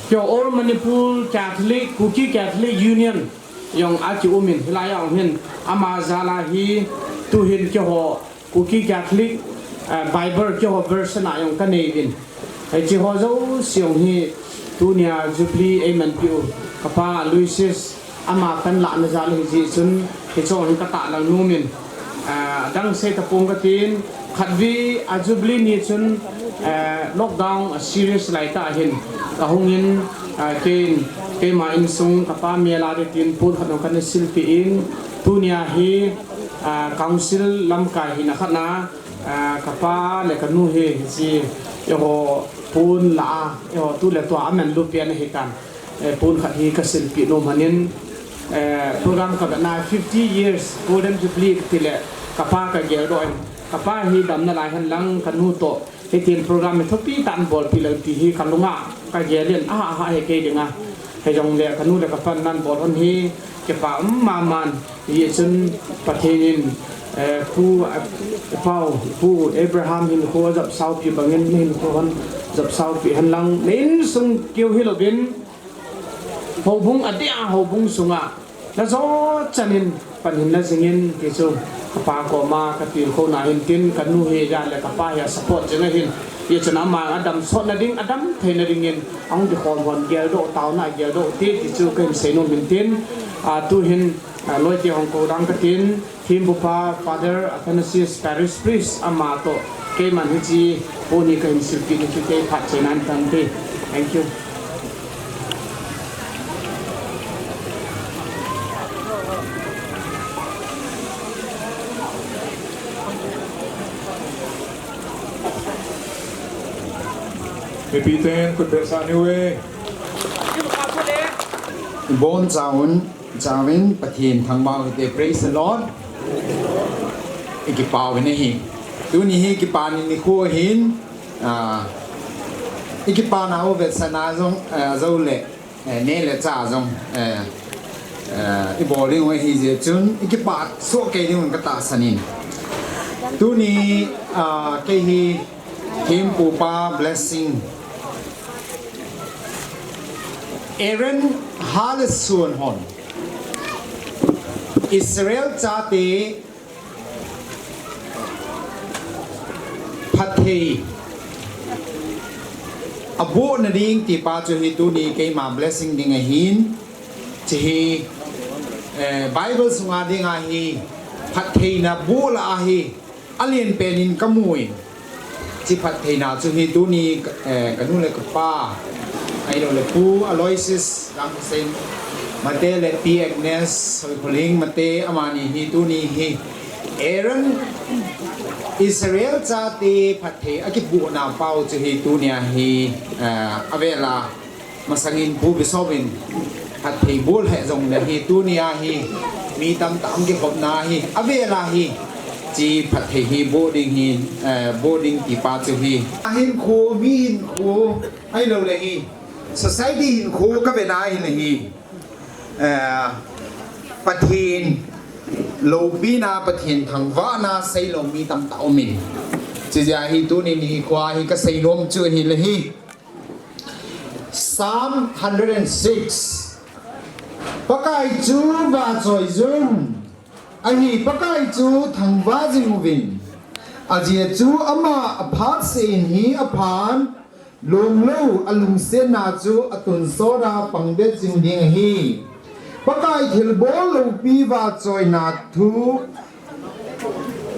keiho All Manipur Catholic, Kuki Catholic Union, jong aki umin, hilai a um hin, ama jala hi, tu hin keiho, Kuki Catholic, eh, Bible keiho version a jong ka nei vin. Hei chi ho jo siong hi, tunia Jubilee eiman piu, kapa Lucius, ama kan la na jala hi ji chun, hi chong hin ka ta lang numin. Ah, dang sei ta pung ka tin, khat vi a Jubilee ni chun, ah, lockdown a serious lai ta hin, ka hung in, ah, kein, keima insung, kapa mela de tin, pun khat no kan silpi in, tunia hi, ah, council lamkai hi na khat na, ah, kapa le kanu hi, ji, eiho pun la, eiho tu le tua amen lu pian hi kan. Eh, pun khat hi ka silpi nom hanin, eh, program ka na fifty years Golden Jubilee ka ti le kapa ka gel doh in, kapa hi dam na lai hen lang kanu to, hitin program hi thupi tan bolpi lang ti hi ka lunga ka gel in, aha, aha, he kei dinga, he jong le kanu le kapa nan bol hon hi, kipa um maman, Ye chun Pathen in, eh, Pu, eh, Pau, Pu Abraham hin ko jap saupi bangin hin ko hon jap saupi han lang. Nin sung keu hi lovin, houbung a dia houbung sunga. Na jo chanin pan hin la jingin ti chu. Kapa koma ka til ko na hin tin kanu hi ja le kapa hi a support jing a hin. Ye chun ama adam sot na ding, adam thei na dingin. Ang di khom hon gel doh tau na gel doh ti ti chu ka hin sei nom hin tin. A tu hin Ah, loi te hong ko dang ka tin, thempu pa Father Athanasius Parish Priest ama to, keiman hichi, puni ka hin silpi ni chu kei phat chai nan tan te. Thank you. Mipi ten khut beh sah ni uve. Bon chaun. Chauvin Pathen thangvah u hite, praise the Lord. I kipah uvin ahi. Tuni hi kipana nikho hin, ah, i kipana u vetsahna jong, eh, ajou le, eh, neh le chah jong, eh, eh, i bol ding u ahi jeh chun, i kipah soh kei ding un ka tahsan in. Tuni, ah, kei hi thempu pa Blessing, Aaron ha le suon hon Israel chate phatthei abohna ding ti pa chu hi tuni keima Blessing ding ahin, hiche hi, eh, Bible sunga dinga hi phattheina boh lah a hi alen pen in ka mu in, hiche phattheina chu hi tuni, eh, ka nu le ka pa, ahilou le Pu Aloysius Dangsen Mate le Pi Agnes Soikholing Mate, amani hi tuni hi Aaron, Israel chate phatthei akibohna pau chu hi tunia hi, eh, avela masangin Pu Bishop in phatthei bol he jong le hi tunia hi mi tamtah hung kikhopna hi avela hi hiche phatthei hi boh ding hi, eh, boh ding ti pa chu hi. Ahinkho, mi hinkho, ahilou le hi society hinkho ka vena ahile hi, eh, Pathen loupina, Pathen thangvahna seilou mi tamtah um in. Hiche jeh a hi tuni nikho a hi ka seinom chu ahile hi Psalm hundred and six. Pakai chu vahchoi jun ahi, Pakai chu thangvah jing uvin. Ajeh chu ama aphat seh in hi aphan, longlou alungsetna chu atonsot a pangdet jing ding ahi. Pakai thilbol loupi vahchoina thu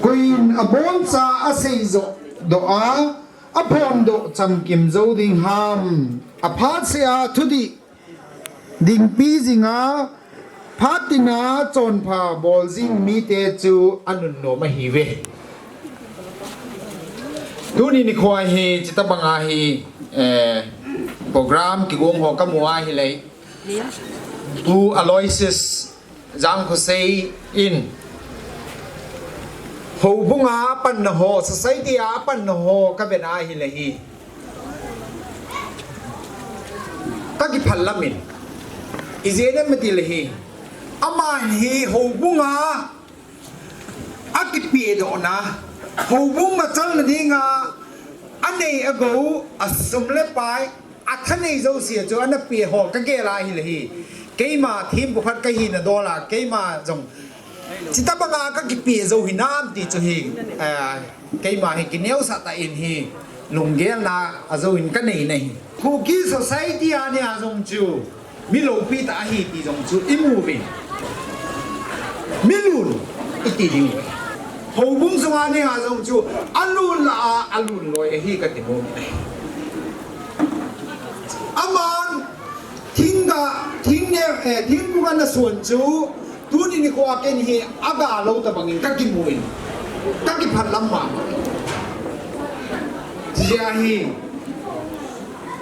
koiyin aboncha asei joh doh a, aphondoh chamkim jou ding ham. Aphat seh a thudih dingpi jinga phat tina chonpha bol jing mite chu anunnom ahiuve. Tuni nikho a hi, hitabanga hi, eh, program kigong ho ka mu ahile, Pu Aloysius Jangkhosei in, houbunga apanna ho, society a apanna ho ka vena ahile hi, ka kiphal lam in, ijeh inem itile hi, aman hi houbunga akipehdohna, houbung machalna dinga anei agou, asum le pai, athanei jouse chu ana peh ho ka gel ahile hi, keima thempu khat ka hina dol a, keima jong hitabanga ka kipeh jou hinam ti chu hi, eh, keima hi kineosah tah in hi, lunggelna ajouvin ka nei nahi. Kuki society a nia jong chu mi loupi tah ahi ti jong chu i mu uvin. Mi lun i ti ding uve. Houbung sunga nia jong chu alun lah a, alun loi ahi ka ti nom e. Aman thingga, thing ne, eh, thingpung ana suon chu tuni nikho a ken hi aga lou tobangin ka kimu in, ka kiphal lam mama. Hiche hi,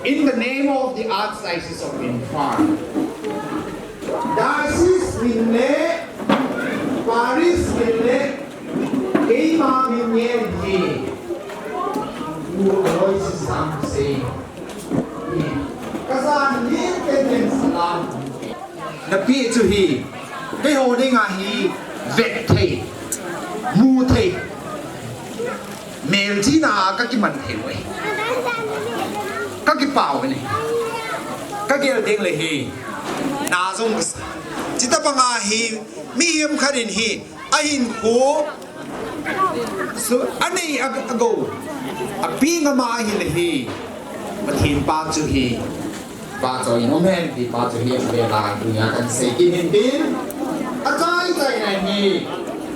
in the name of the Archdiocese of Imphal, diocese min le, parish min le, keima min ngen hi, Pu Aloysius Jangkhosei. Ka jan hi ken ken salam. Na peh chu hi, keiho dinga hi vet thei, mu thei, melchihna a ka kiman thei uve. Ka kipah uve. Ka gel ding le hi, na jong ka sa. Hitabanga hi, mihem khat in hi, ahinkho, so, anei a, agou, apeh ngam ahile hi, Pathen pa chu hi, vahchoi in um hen ti pa chu hi, avel a tunia kahin sei kit in tin, achai chaina hi,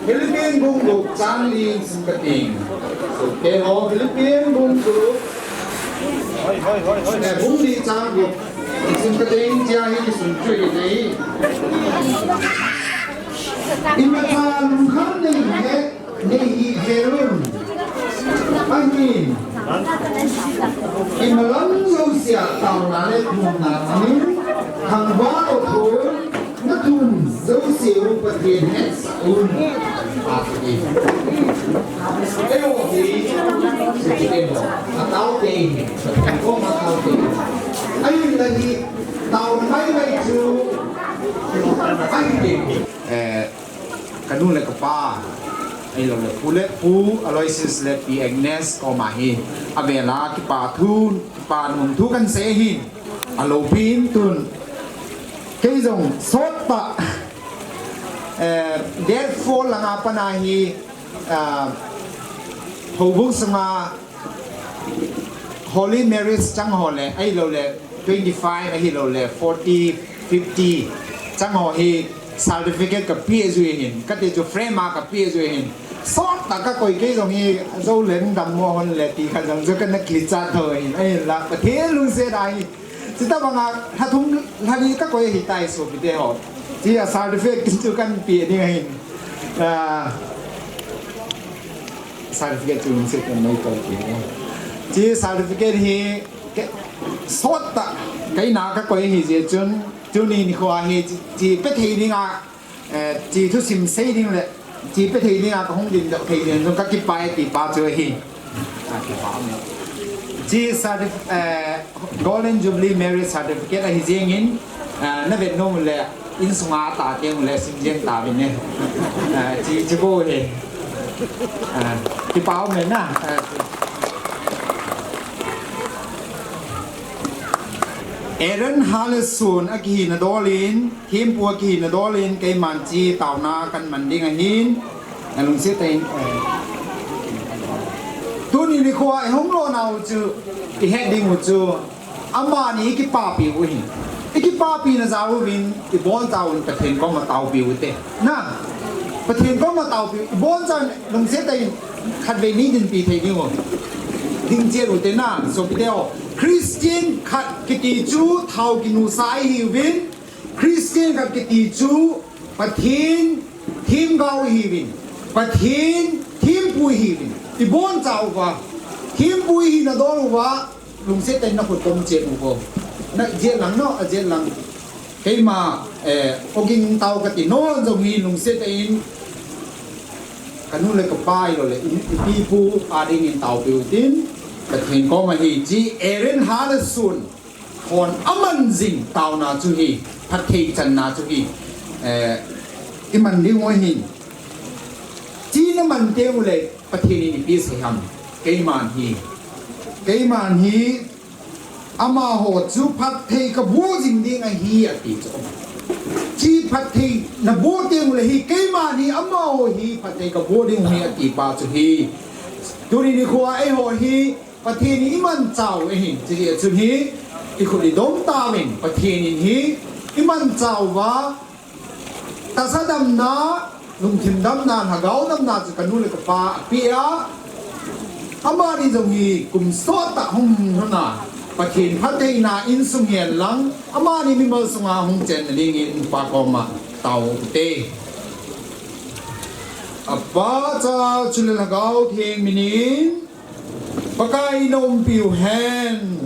Philippi bung gup chang li sim kating. So, keiho Philippi bung gup, eh, bung li chang gup sim kating, hichea hi kisun chu hi nei. Imacha lungkham nei hi, nei hi helun. Ahin, imalam jousea taona le thumna ahin, thangvah lou thon, nathum Jouse u Pathen hetsah un. Amen. Eiho hi, atao te hi, Pathen koma atao te. Ahinla hi, tao mai mai chu, ahi te. Eh, kanu le kapa, ahilou le pu le pu, Aloysius le pi Agnes koma hi, avela kipa thu, kipa nom thu kahin sei ahi. Aloupin tun, kei jong sot tah, eh, date four langa pat a hi, ah, houbung sunga holy marriage chang ho le, ahilou le twenty-five, ahilou le forty, fifty chang ho hi certificate kapeh jui ahin, kati chu frame a kapeh jui ahin. Sot tah kakoi, kei jong hi jou leng dammo hon le ti khat jong chu kana kichat tho ahin, ahinla Pathen lungset ahi. Chuti banga lha thum lha li kakoi ahitai sopite ho. Chia certificate chu kahin pe ding ahin. Ah, certificate chu lungset in nei tol kit in. Chia certificate hi kei, sot tah, kei na kakoi ahi jeh chun, tuni nikho a hi chia, chia pe thei dinga, eh, chia thusim sei ding le, chia pe thei dinga kahung dingdoh thei ding jong kakipah e ti pa chu ahi. Chia certif-, eh, Golden Jubilee Marriage Certificate ahi jengin, ah, na vet nom le, insunga ata teng le sim jeng tauvin e. Ah, chia, chia bou hi. Ah, kipa um e na. Ah, Aaron Haleson akihina dol in, thempu akihina dol in, keiman chia taona kaman ding ahin, nalungset tah in, eh. Tuni nikho a ihung lona u chu, ihet ding u chu, amani ikipapi u ahi. Ikipapina jal uvin, ibonchauvin Pathen koma taopi u hite. Na, Pathen koma taopi, ibonchauvin lungset tah in khatvei nei dinpi thei ding u. Ding cheh u hite na, sopite ho. Christian khat kiti chu thao kinusa ihiuvin, Christian khat kiti chu Pathen themgao ihiuvin, Pathen thempu ihiuvin, ibonchauva, thempu ihina dol uva, lungset tah in nakhut kom cheh uvo. Na jet lang no, ajet lang. Keima, eh, ogin tao kati nom jong hi lungset tah in, kanu le kapa ahilou le, i, ipi ipu adingin taopi u hitin, Pathen koma hi chia Aaron Haleson hon aman jing taona chu hi, phatthei channa chu hi, eh, iman ding u ahin. Chia naman teng u le, Pathen in ipi asei ham, keiman hi, keiman hi, amaho chu phatthei kaboh jing ding ahi ati chu. Chia phatthei naboh teng u le hi, keiman hi amaho hi phatthei kaboh ding u ahi ati pa chu hi. Tuni nikho a eiho hi, Pathen in imanchau ahin, chujeh chun hi, ikhut idom tauvin, Pathen in hi, imanchauva, tahsa damna, lungthim damna, lhagao damna chu kanu le kapa apeh a, amani jong hi kum sot tah hung lhun a, Pathen phattheina insung hen lang, amani mimal sunga hung chenna dingin Pa koma tao u hite. Apa, Cha, chule Lhagao Theng minin, Pakai naumpiu hen.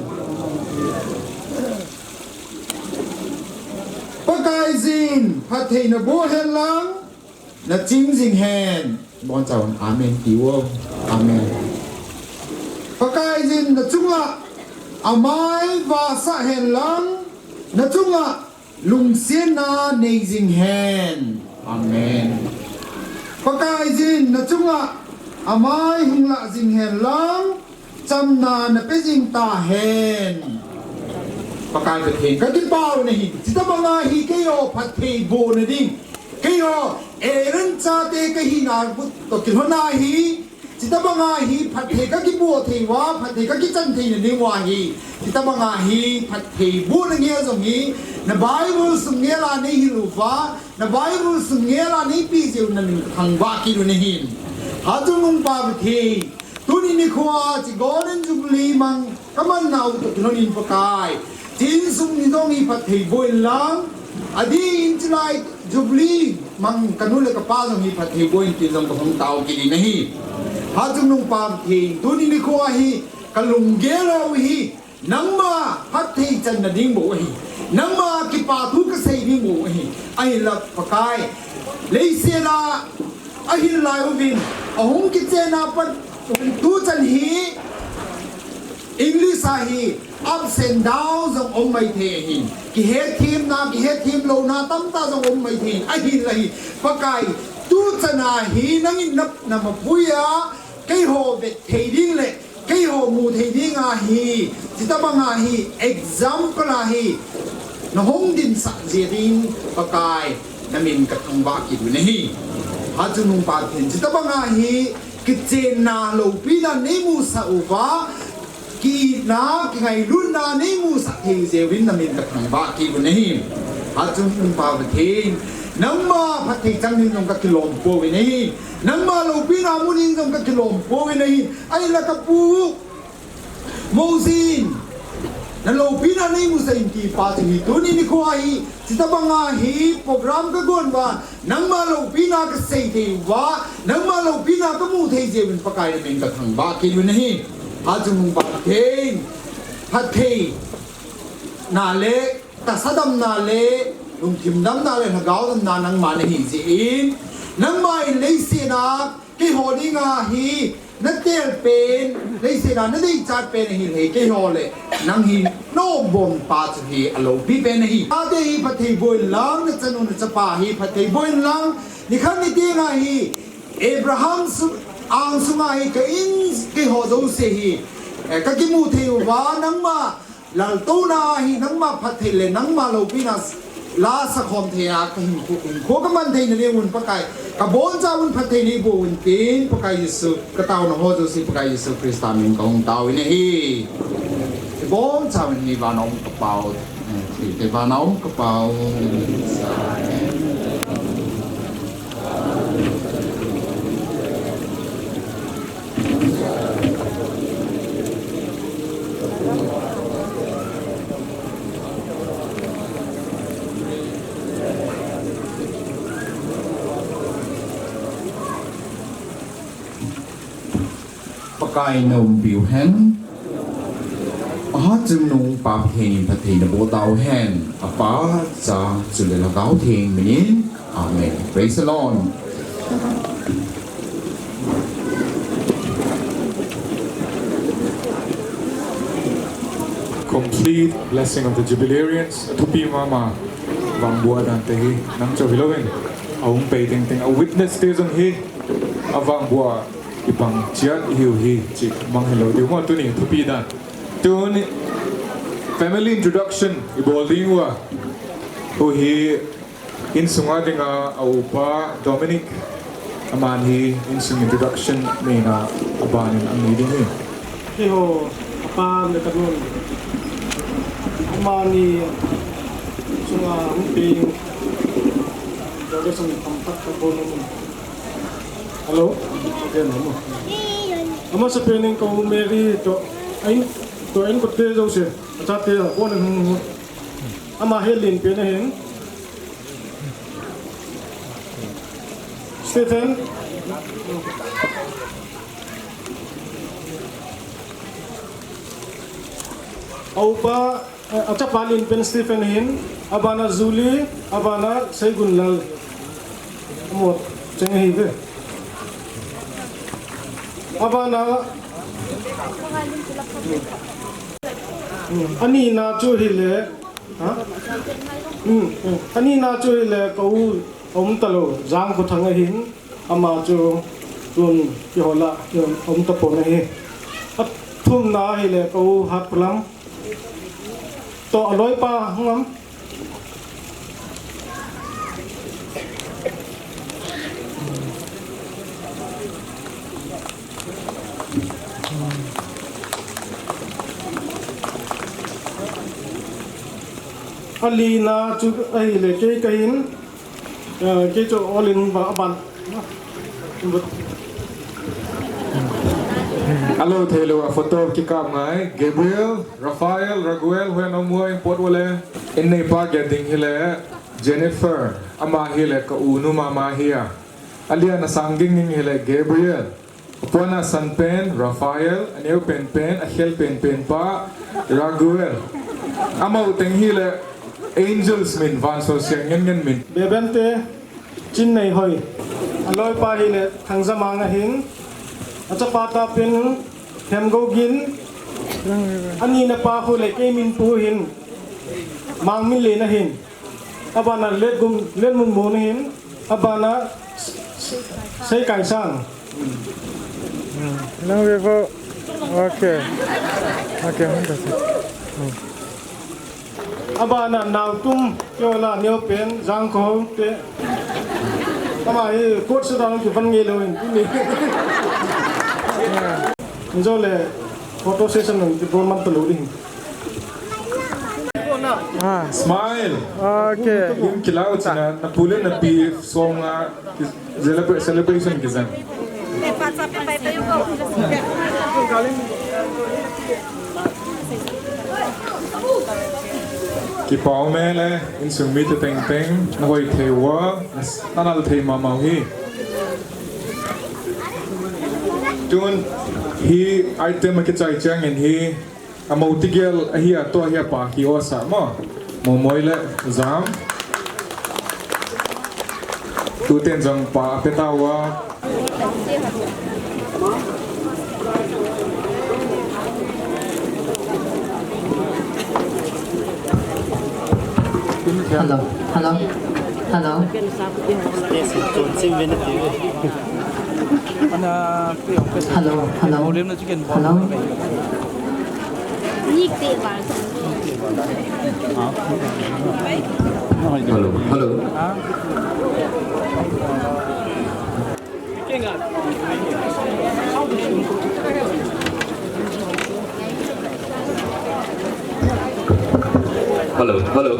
Pakaiyin phatthei naboh hen lang, naching jing hen. Bonchauvin amen tiu. Amen. Pakaiyin nachunga amai vahsah hen lang, nachunga lungsetna nei jing hen. Amen. Pakaiyin nachunga amai hung lah jing hen lang, chamna nape jing tahen. Pakai Pathen, kakipah u ahi, chuti banga hi keiho phatthei bohna ding, keiho Aaron chate kahina toh kilhona hi, chuti banga hi phatthei kakiboh thei uva, phatthei kakichan theina ding uva hi, chuti banga hi phatthei bohna ngei jong hi, na Bible sung ngei a neihil uva, na Bible sung ngei a neipe jeh u namin kathangvah kit u ahin. Hatchungnung Pa Pathen, tuni nikho a hiche Golden Jubilee mang kamanna u toh kilhonin Pakai, hiche insung hi jong hi phatthei boh in lang, adin hiche lai Jubilee mang kanu le kapa jong hi phatthei boh in ti jong kahung tao kit in ahi. Hatchungnung Pa Pathen, tuni nikho a hi kalunggel u hi, nangma phatthei channa ding bou ahi. Nangma kipa thu kasei ding u ahi. Ahinla Pakai, leiset a ahin lai uvin, ahung kichen a pat tuchan hi English a hi ups and downs jong um mai thei ahin. Kihetthemna, kihetthemlouna tamtah jong um mai thei ahin. Ahinla hi Pakai, tuchan a hi nangin na, na mapui a keiho vet thei ding le keiho mu thei ding ahi. Chuti bang ahi, example ahi, nahung dinsah jeh ding Pakai, namin kathangvah kit u ahi. Hatchungnung Pa Pathen, chuti bang ahi, kichenna loupina neimusah uva, kiitna, kingailutna neimusah thei jeh uvin namin kathangvah kit u ahi. Hatchungnung Pa Pathen, nangma phatthei chang ding jong kakilom poi ahi. Nangma loupina mu ding jong kakilom poi ahi. Ahinla kapu Mosin, naloupina neimusah in ti pa chu hi tuni nikho ahi. Chuti bang ahi, program kagon uva, nangma loupina kasei thei uva, nangma loupina kamu thei jeh uvin Pakai, namin kathangvah kit u ahi. Hatchungnung Pa Pathen, phattheina le tahsa damna le lungthim damna le lhagao damna nangma nahi jeh in, nangma in leiset a keiho dinga hi natel pen, leiset a nadeichat pen ahi le keiho le nang hi naombom pa chu hi aloupi pen ahi. Ate hi phatthei boh in lang, nachanu nachapa hi phatthei boh in lang, nikhat nitenga hi Abraham su-, ang sunga hi ka in keiho jouse hi, eh, kakimu thei uva, nangma laltouna hi nangma phatthei le nangma loupina la sakhom thei a kahinkho, hinkho kaman theina ding un Pakai, kabonchauvin phatthei neiboh un tin, Pakai Jesu, kataona ho jouse Pakai Jesu Christa min kahung tao in ahi. Kabonchauvin hi vana um ka Pa u, eh, te vana um ka Pa u. Pakai naumpiu hen. Hatchungnung Pa Pathen in phatthei naboh tau hen. Apa, Cha, chule Lhagao Theng minin. Amen. Praise the Lord. Complete blessing of the jubilarians. Athupi mama. Vangbua dante hi nang cho hilouvin, aum pei tengteng, a witness te jong hi, avangbua ipang chiat ihiu hi, chi mang hilou diu mo tuni thupi dan. Tuni family introduction ibol ding uva. Hu hi insunga dinga a upa Dominic, aman hi insung introduction neina abanin anei ding hi. Keiho, apa le kanu. Amani sunga hung peng. Introduction tamtah kabol nom. Hello. Again, hello. Amasapen in ka u Mary toh, ain, toh ainkote jouse. Achate abon in hung. Ama hi alen pen ahin. Stephen. A upa, eh, achapa alen pen Stephen ahin. Abana Julie, abana Seigunlal. Amo cheng ahi ve. Abana, hmm, anina chu hile, ha? Hmm, hmm. Anina chu hile ka u aum talou, Jangkhothang ahin, ama chu tun keiho lah a aum tapon ahi. Athumna hile ka u Hatphalam. Toh aloipa hung am. Alina chu ahile kei kahin, eh, kei chu all in ba-, aban. Alo theilou a photo kikap ngai. Gabriel, Raphael, Raguel, hoi nom hoi pot wale. In neipa get ding hile Jennifer, ama hile ka u nu mama hi a. Alian a sang ging ging hile Gabriel. Apuan a san pen, Raphael, aneo pen pen, akhel pen pen pa, Raguel. Amau teng hile, Angels min, vansol siang ngen ngen min. Bebente, Chinneihoi. Aloipa hile Thangjamang ahin. Achapa tapin Themgougin. Anina pa hule Keiminpu hin. Mangminlen ahin. Abana Letgum, Letmunmun ahin. Abana Seikaisang. Nang ve vo. Okay. Okay, hung ta. Abana Naotum, Kiola, Neopen, Jangkho te. Ama hi coach sa dang kivan ngei lou in tuni. Injo le photo session nang kibol man talou ding. Ah. Smile. Okay. Lim kilau china, na pule na pi song a, celebra-, celebration kijang. Kipa um e le, insung mite tengteng, na hoi thei uva, na nal thei mama u hi. Tun, hi item akichai chang in hi, Amau tigel ahi a, tua hi a pa ki osa mo. Momoi le jam. Tuten jong pa apeta uva. Hello, hello, hello. Hello, hello. Hello. Hello, hello.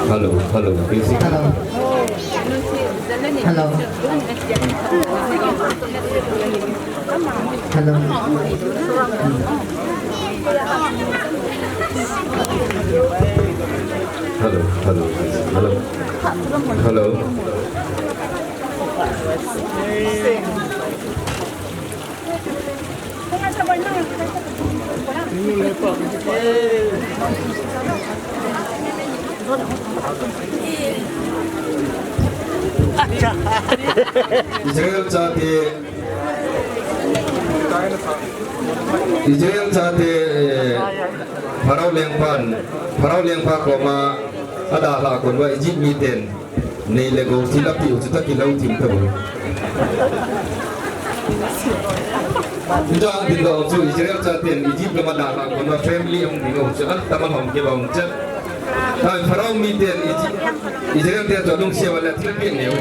Hello, hello. Hello. Hello, hello. Hello. Hello. Hello. Hello, hello, hello. Hello. Israel chate, Israel chate, eh, Pharaoh lengpan, Pharaoh lengpa koma adalha kon uva Egypt miten. Nei le gou thil apiu chu toh kilou thim tabou. Hiche a dinga chu Israel chaten Egypt lama dalha kon uva family ahung ding u chu, an tama hom kibang chu. Pharaoh miten Egypt, Israel te chu alungset uva le thil peh neo.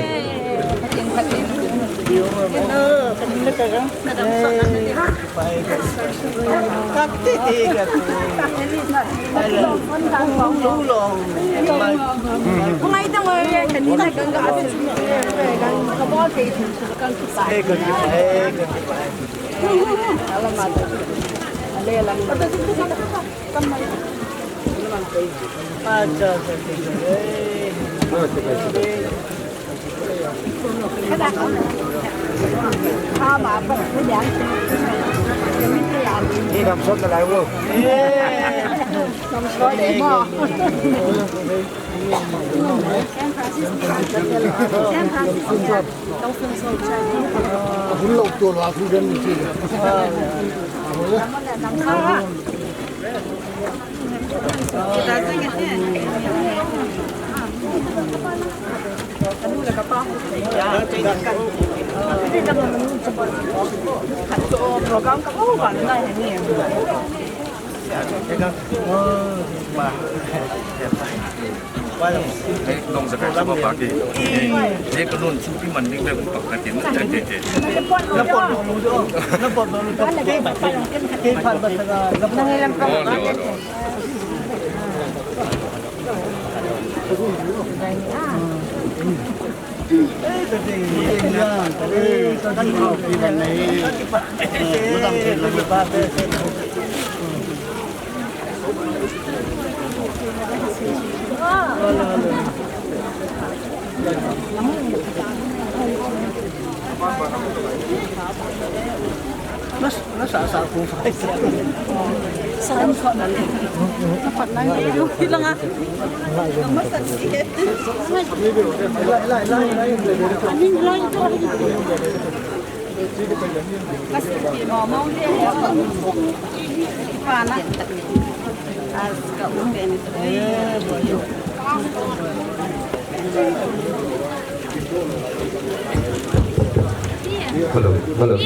Hello, hello.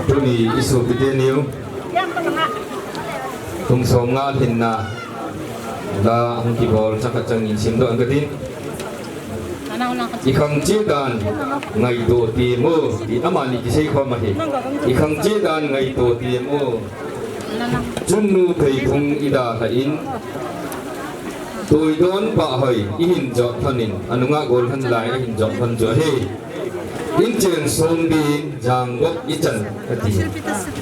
Tuni isopi teni u kum som nga lhinna la hung kibol chakhat chang in simdoh ang katin. I khang cheh dan ngaito temo, ti amani kisei khom ahi. I khang cheh dan ngaito temo. Chunnu Pheithung i dalhan, Tuidon Pahhoi i hin jot lhonin, anunga Golhang lai a hin jot lhon chu ahi. In chen som din Jangop i chan ati.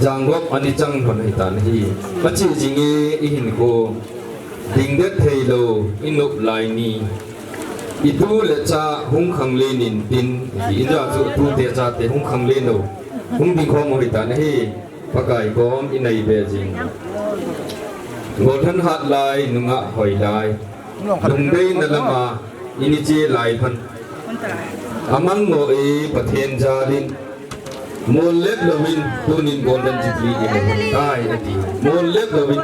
Jangop ani chang lhon ahitan ahi. Pachi jinge i hinkho dingdet theilou i nop lai ni. I tu le cha hung khanglen intin, i inja chu tu te cha te hung khanglen lou. Hung ding khom u ahitan ahi. Pakai kom i nai be jing. Golhang hat lai, nungah hoi lai. Lungdeina lama i ni che lai phan. Amang mo e Pathen jalin. Mol lep louvin tunin Golden Jubilee i mo tai ati. Mol lep louvin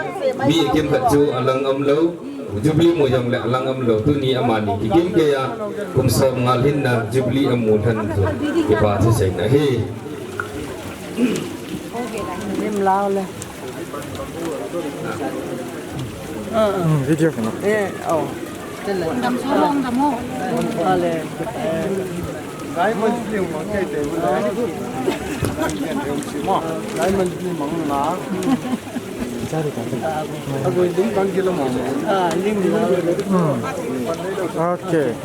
mi kimkhat chu alang um lou. Jubilee mu jongle alang um lou. Tuni amani kikim keiya kum som nga lhinna Jubilee amu lhon chu kipa thu seina ahi. Lim lau le. Hmm, video kena. Eh, oh. Dam so long dam ho. Ale. Diamond ni mo ke te mo. Diamond ni mo na. Cari kan. Ago dum kan kilo mo. Ah, lim lau. Hmm. Okay.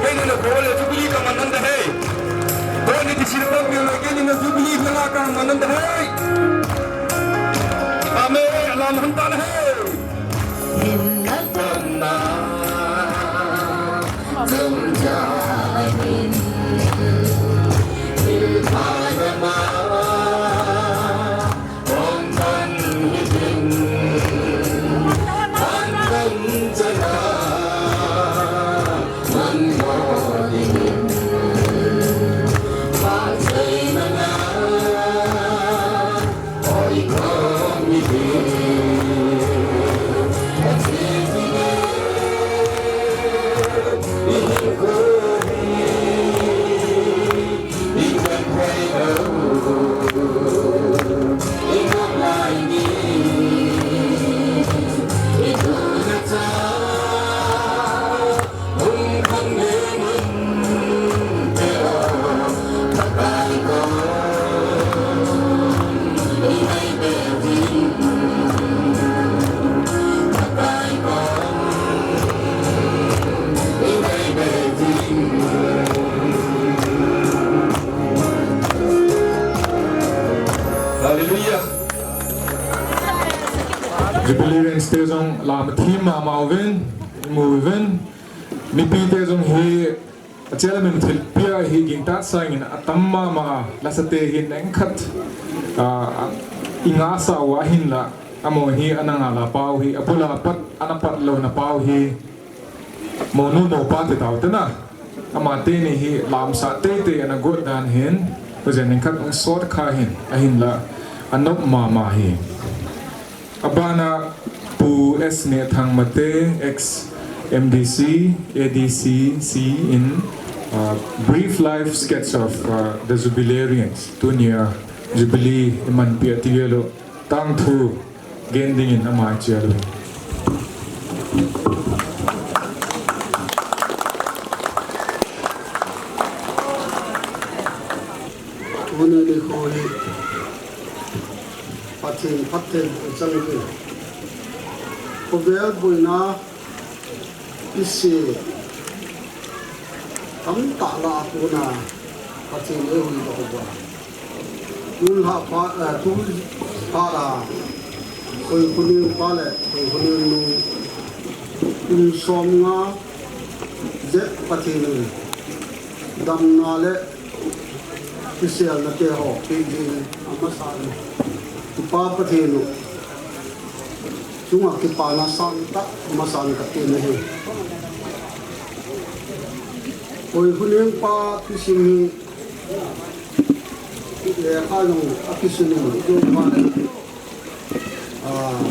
Keini na kole Jubilee ka manan da hai. Koni ti silpang ni na keini na Jubilee na ka manan da hai. Hallelujah. Jubilees te jong lam thim mama uvin, imu uvin. Mipi te jong hi achela min thilpia hi gingta sangin atam mama a, lasate hi nengkhat, ah, inga sa u ahinla, amaho hi ana nga la pau hi, abula pat, ana pat lou na pau hi, monu mopa ti tau te na. Amateni hi lamsah teitei ana got dan hin, tujen nengkhat ung sot kha hin, ahinla, anop mama hi. Abana Pu S Nehthang Mate, ex M D C, A D C C in, uh, brief life sketch of, uh, the Jubilarians, tunia Jubilee imanpi ati velu, tangthu gen dingin ama ichia lou. Tuni nikho hi Pathen phatthei boh chang uvin. Khovel boina ise tamtah lah a kona Pathen eihuhdoh uva. Tulha pha, eh, tulha a Khoikhoneng pa le Khoikhoneng nu kum somnga jet Pathen in damna le kiselna te ho peh jing amasan, Pa Pathen u chunga kipana sangtah masan kati nahi. Khoikhoneng pa thusim hi lekha jong akisun in, ijo pa le, ah,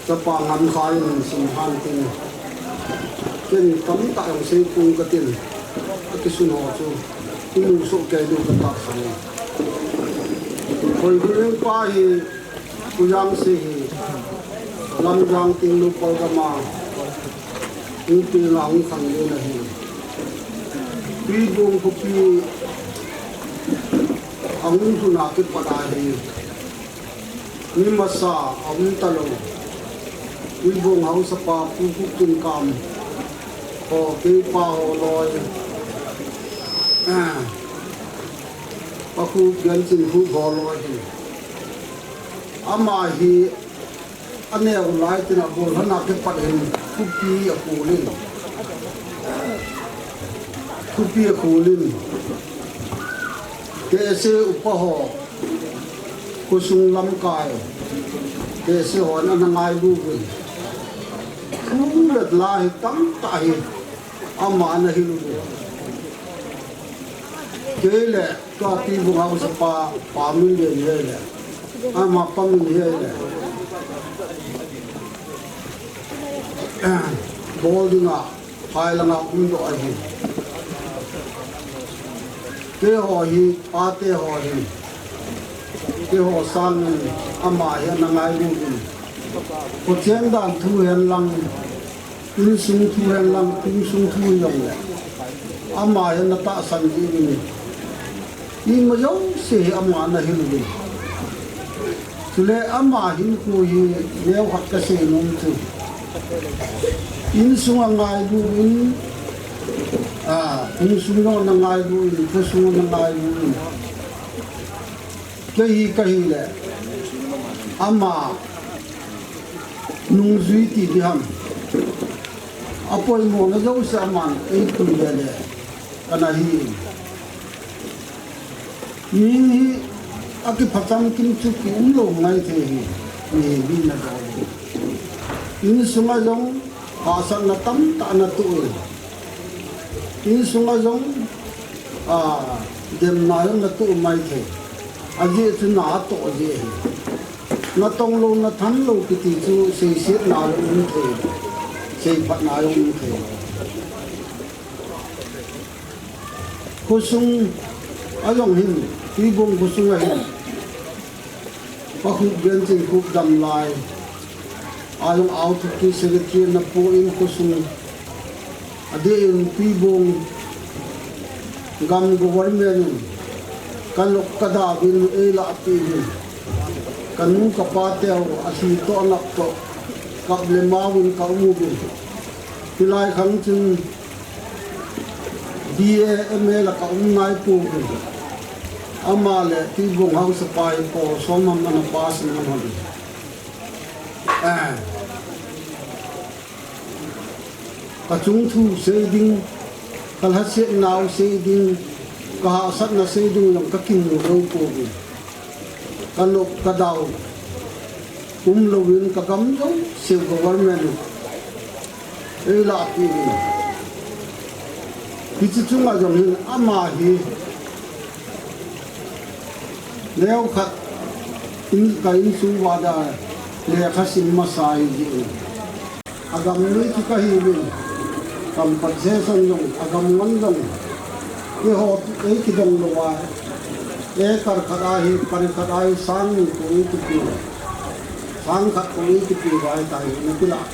chapa ngam kha in sim han tin. Ken tamtah jong sei pung katin. Akisun ho chu imu soh kei diu katahsan e. Khoikhoneng pa hi Pu Jangse hi Lamjang Tengnoupal gam a hung peng a hung khanglen ahi. Tuibuong khopi ahung lhun a kipat a hi mi masa aum talou, Tuibuong haosapa Pu Guptunkam ho, keipa ho loi, ah, Pa Khup Genchin Khup ho loi hi. Ama hi aneo lai tin a bol lhon a kipat hin thupi akhol in. Thupi akhol in. Tehse upa ho, khosung lamkai tehse hon ana ngailu uvin. Thu le la hi tamtah hi ama ana hil uvin. Kei le Tua Tuibuong haosapa, Pa Minlen hi le, ama pa min hi le, bol dinga phai langa umdoh ahi. Keiho hi, pate ho hi, keiho sangin ama hi ana ngailu uvin. Khochen dan thu hen lang, insung thu hen lang, insung thu jong le, ama hi ana tahsan jing uvin. Ima jouse hi ama ana hil uvin. Chule ama hinkho hi neo khat kasei nom chu, insung angailu uvin, a, insung jong ana ngailu uvin, khosung ana ngailu uvin. Kei hi kahi le, ama nungjui ti diham, apoimona jouse aman eipui le le kana hi. Mi hi akiphacham kim chu kium lou ngai thei hi, mi hi mi na dol. Insunga jong hahsatna tamtah ana toh e. Insunga jong, a, Demna jong natoh maithei. Ajeh chu natoh jeh ahi. Natong lou, natham lou kiti chu seisetna jong umthei. Seiphatna jong umthei. Khosung a jong hin, Tuibong khosung a hin. Pa Khup Genchin Khup damlai. A jong Authoki secretary napoh in khosung. Adeh in Tuibong gam government in kanop kadauvin eilahpeh uvin. Kanu kapa teu athi toh anap toh kap le mao in kaum uvin. Hilai khang chun B A, M A la kaum naipouvin. Ama le Tuibong haosapai ko som ham ana pass in ana hon. Ah. Kachung thu sei ding, kalhasetnau sei ding, kahahsatna sei ding jong kakimu jou pouvin. Kanop kadau umlouvin kagam jouseu government eilahpeh uvin. Hiche chunga jong hin ama hi neokhat in, ka insung uva dia lekha sim masa ahi jeh in. Agam mi chu kahiuvin, compensation jong, agam ngon jong, eiho, eikidong louva, acre khat a hi, pari khat a hi, sang ni ko eikipeh, sang khat ko eikipeh uva ahitai, nakilah.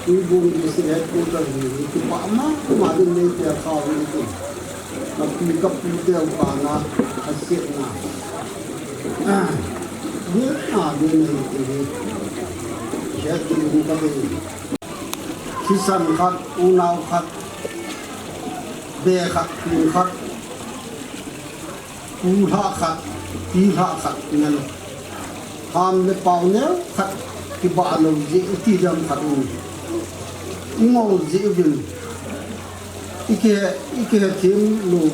Tuibong district headquarter hi, hi kipah mama ding neipeh kha uvin tin. Kapi kapu teu kana, asetna. Ah, hilna ding ahi ti hi. Hetding in kadei. Thisan khat, unau khat, be khat, pin khat, pu lhah khat, pi lhah khat, ngen. Ham le pao neokhat kibah lou jeh, iti dam khat in. Ingol jeh uvin. Ikihe, ikihethem lou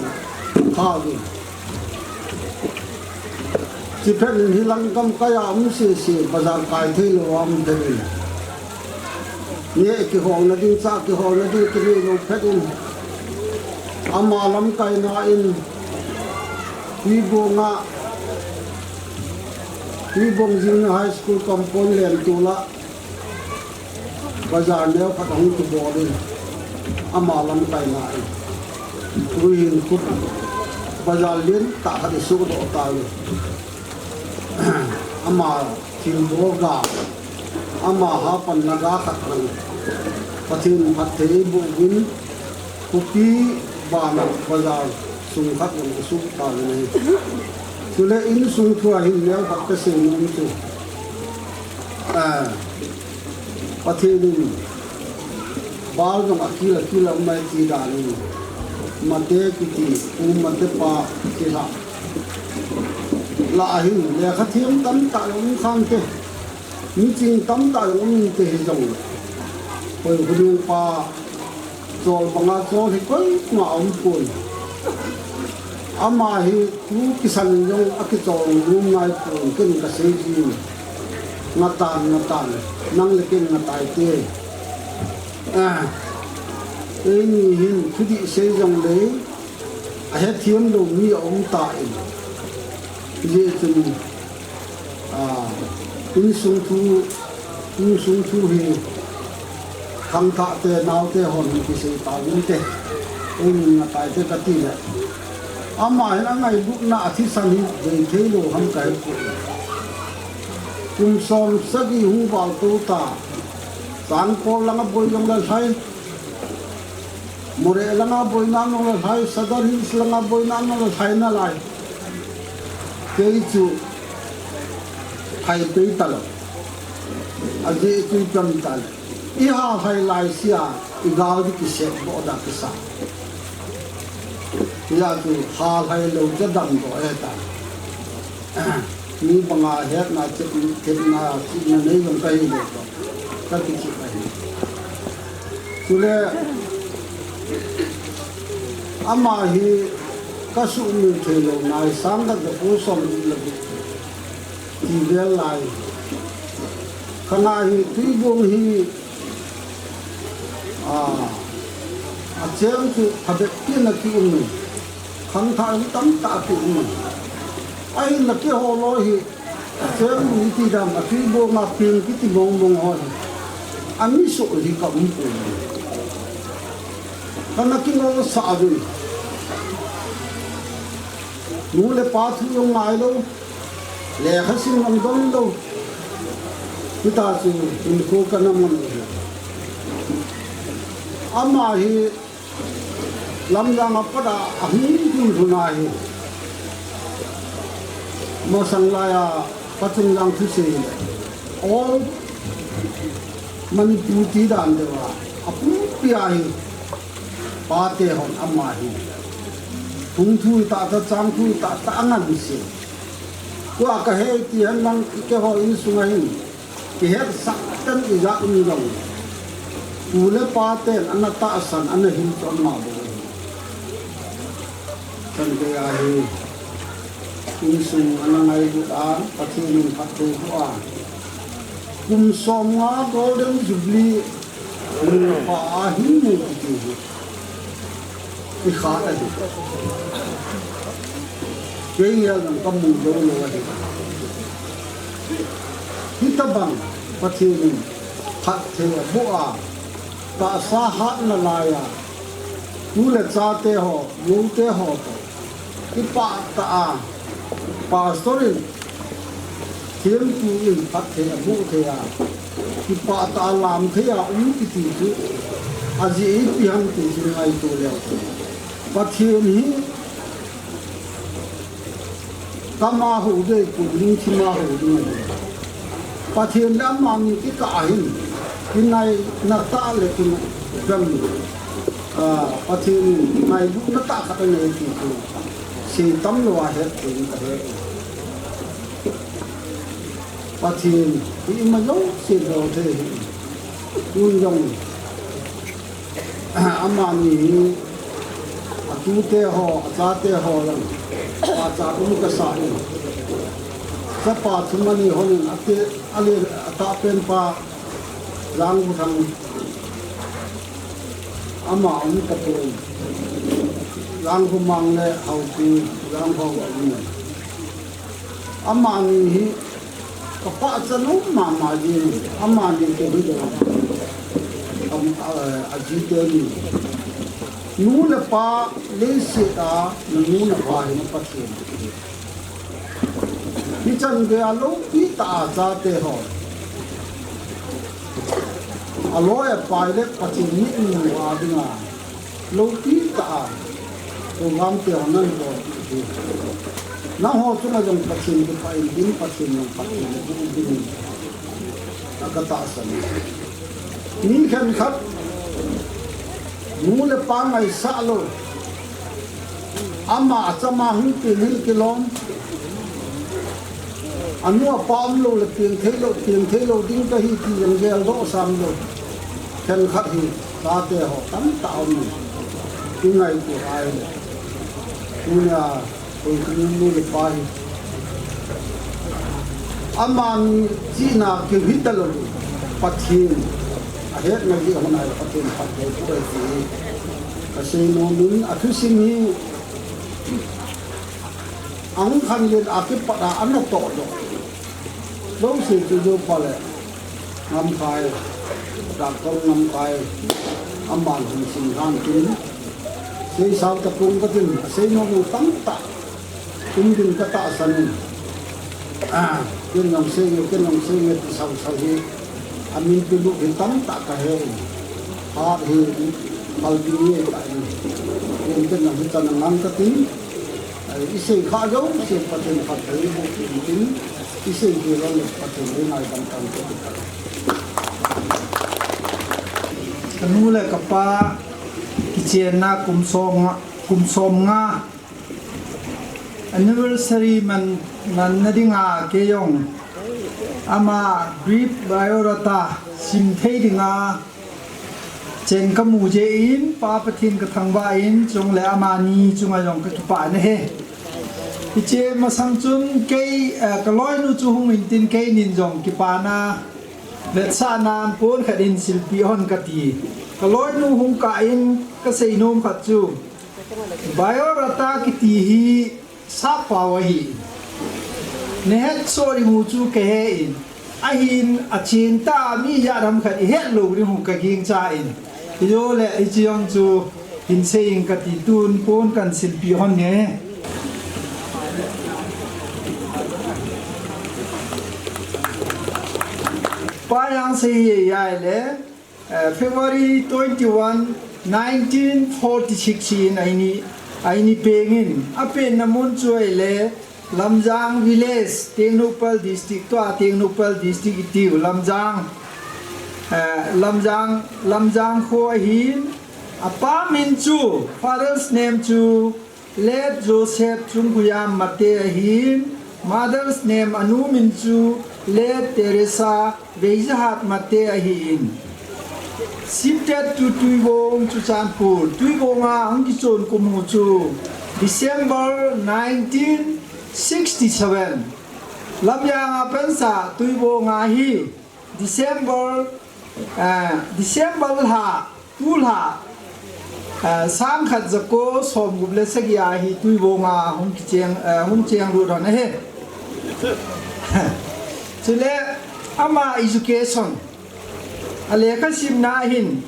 kha uvin. Chipet in hilang gamkai a um sese, bazar kai thei lou a um phet in. Neh kiholna ding, chah kiholna ding kinei lou phet in. Ama lamkaina in, Tuibong a, Tuibong Junior High School compound len tol a, bazar neokhat ahung kibol in, ama lamkaina in. Tuhin khu bazar lentah khat isuhdoh tauvin. Ama thilbol ga, ama hapanna ga khat khat, Pathen phatthei eiboh uvin, khopi bana bazar sung khat jong asuh tauvin ahi. Chule insung thu a hin neokhat kasei nom chu, ah, Pathen in bal jong akil akil a um ahi ti dan in, Mate kiti, Pu Mate pa thilha lah a hin lekha them tamtah jong um khante, miching tamtah jong um inte hijongle, Khoikhonung pa chol banga chol hi koima aum pon. Ama hi tu kisan in jong akichol nom nai pon, ken kasei jin. Ngatan, ngatan, nang le ken ngatai te. Ah, eini hin thudih sei jongle, ahethem lou mi aum tan. Hijeh chun, ah, insung thu, insung thu hi khangthah te, naote hon kisei tauvinte. Eini ngatai te kati le, ama hin angailutna a thisan hi bei thei lou ham kahe poi. Kum som sagi hung val tou ta. Sangkol langa boi jongle lhai, Moreh langa boina jongle lhai, Sadar Hills langa boina jongle lhai nalai. Kei chu lhai pei talou. Ajeh chu ipi ham itile, iha lhai laisea igal di kisep boh da kisa. Hijeh chun ha lhai lou chu damdoh ahitai. Mi banga hetna, chep-, chepna, chihna nei jong kahilou toh, kakithip ahi. Chule, ama hi kasuhmil theilou nai, sangkhat jako somgup le gup ti vel lai. Khanga hi Tuibong hi, a, acheng chu phabep pen a kium in. Khangthah hi tamtah kium. Ahinla keiho loi hi, Sengmui ti dam, a tui bong a peng kiti mong mong ho hi, ami soh hi ka um poi. Kana kingolsah uvin. Nu le pa thu jong ngai lou, lekha sim jong don lou. Hita chu hinkho kana man u hi. Ama hi Lamjang a pat a ahung lhun lhun a hi, masang lai a Pachunjang thusei le, all Manipur ti dan deuh a, apumpi a hi, pate hon ama hi hung thu tah tah, chang thu tah tah angansei. Tua kahe ti henlang, keiho insung a hin kihetsah ten ijat um jong, pu le pa ten ana tahsan, ana hil chu ama bou ahi. Chan gei a hi insung ana ngailut a, Pathen in phatthei boh a, kum somnga Golden Jubilee nu le pa a hin mu kiti hi, i khat ahi. Kei ngel jong kamu lou lou ahi. Hitabang Pathen in phatthei aboh a, tahsa hatna lai a, tu le chate ho, nu te ho toh kipah tah a, Pastor in, thempu in phatthei aboh thei a, kipah tah a lam thei a um kiti chu, ajeh ipi ham ti chu ngaito leu. Pathen hi kama hou ding, kuding thima hou ding ahi. Pathen le amani kikah a hin, kinaina tah le kin, gam, ah, Pathen in ngailutna tah khat anei ti chu, sei tam lou a het ding kahe. Pathen hi ima jouse bol thei ahi. Tun jong amani hi atute ho, achate ho jong pachat um kasa in. Chapa thum ani hon in ate, ale, atahpen pa Jangkhothang ama um tapon. Jangkhomang le Haopi, Jangkhong um. Amani hi kapahcha nom mama jing, amani kei hi dong. Am, eh, aji teni. Nu le pa leiset a, nanu napa hi na Pathen. Hichan gei a loupi tah a chate ho, aloi apai le Pathen mitmu a dinga loupi tah a, program te ho nan bol hi. Nangho chunga jong Pathen kipah in tin, Pathen jong Pathen in tin, a katahsan. Mi khenkhat nu le pa ngaisah lou, ama achama hung peng hil kilom, anu apa umlou le peng theilou, peng theilou ding kahi ti jong geldoh sam lou. Khenkhat hi chate ho tamtah um in, kingaito ahile, tunia Koikhomnu le pa hi, amani chihna keu hitalou, Pathen ahetna jeh hon a Pathen phatthei boh ahi ti hi kasei nom in, athusim hi ahung khanlen a kipat a ana tohdoh jouse chu Joupa le Ngamkhai, Doctor Ngamkhai, aman hung sim lhan tin, seisao tapong katin, asei nom u tamtah um din katahsan in. Ah, ken jong seinge, ken jong seinge ti sausau hi, aminpi lut hi tamtah kahe in. Hat hi, phalbi nge tah in. Ken, ken jong hichan a ngang katin, Ai, isei kha jouse Pathen phatthei boh in tin, isei kei lou le Pathen le ngaidam tang te. Kanu le kapa kichenna kum som nga, kum som nga anniversary man, manna dinga kei jong ama brief biodata sim thei dinga cheng kamu jeh in, Pa Pathen kathangvah in, chule amani chunga jong kakipah in ahi. Hiche masang chun kei, eh, kaloinu chu hung in tin keinin jong kipana vetsahnan pon khat in silpeh hon kati. Kaloinu hung kah in kasei nom khat chu, Biodata kiti hi sappao ahi. Nahet soh ding u chu kahe in. Ahin achen tah a mi ijat ham khat ihet lou ding u kagingcha in. Ijole hiche jong chu hin sei inge kati, tun pon kahin silpeh hon e. Pa jong sei e ahile, eh, February twenty-one, nineteen forty-six in eini, eini pengin, apenna mun chu ahile Lamjang Village, Tengnoupal District, tua Tengnoupal District itiu, Lamjang, eh, Lamjang, Lamjang kho ahin, apa min chu, father's name chu, Late Joseph Chungkhoyam Mate ahin, mother's name anu min chu Late Teresa Veijahat Mate ahin. Shifted to Tuibong, Churachandpur. Tuibong a ahung kichon kum u chu December nineteen sixty-seven. Lamjang a pansa Tuibong a hi December, eh, December lha, tulha, eh, sangkhat jako somgup le sagi a hi Tuibong a hung kicheng, eh, hung chenglut hon ahi. Chule ama education, alekhasimna hin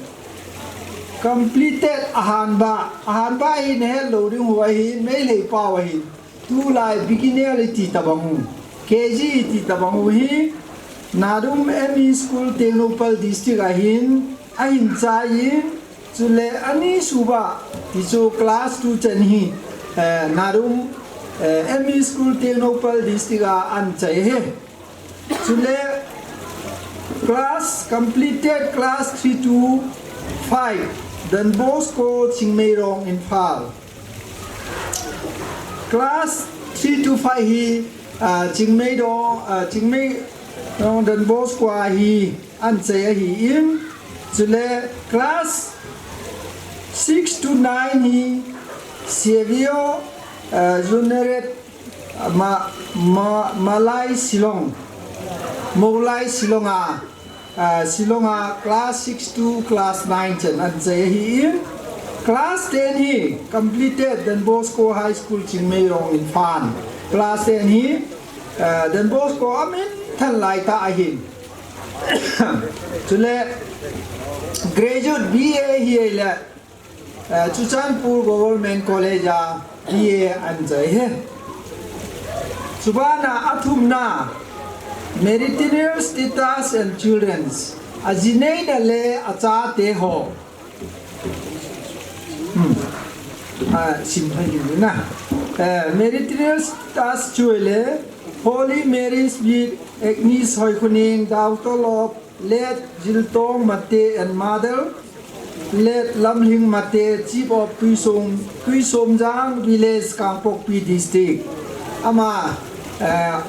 completed ahanba, ahanba hi nahet lou ding u ahin, Meitei pao ahin. Tulai beginner iti tabang u, K G iti tabang u hi, Nadum M E School, Tengnoupal District ahin, ahin chai in, chule anisuba, ti chu class two chan hi, eh, Nadum, eh, M E School, Tengnoupal District a ahin chai e. Chule class completed, class three to five, Don Bosco, Chingmeirong, Imphal. Class three to five hi, ah, Chingmeirong, ah, Chingmeirong Don Bosco a hi ahin chai ahin. Chule class six to nine hi Savio, ah, Junior, ah, Ma-, Ma-, Malai Shillong, Molai Shillong a, ah, Shillong a class six to class nine chan ahin chai ahin. Class ten hi completed Don Bosco High School, Chingmeirong, Imphal. Class ten hi, ah, Don Bosco a amin than lai tah ahin. Chule graduate B A hi ahile, eh, Churachandpur Government College a B A ahin chai e. Chubana athumna, marital status and children's, ajineina le achate ho. Hmm. Ah, sim thei ding na. Eh, marital status chu ahile, holy marriage with Agnes Hoikhoneng, daughter of Late Jiltong Mate and mother, Late Lamlhing Mate, chief of Tuisom, Tuisomjang village, Kangpokpi district. Ama, eh,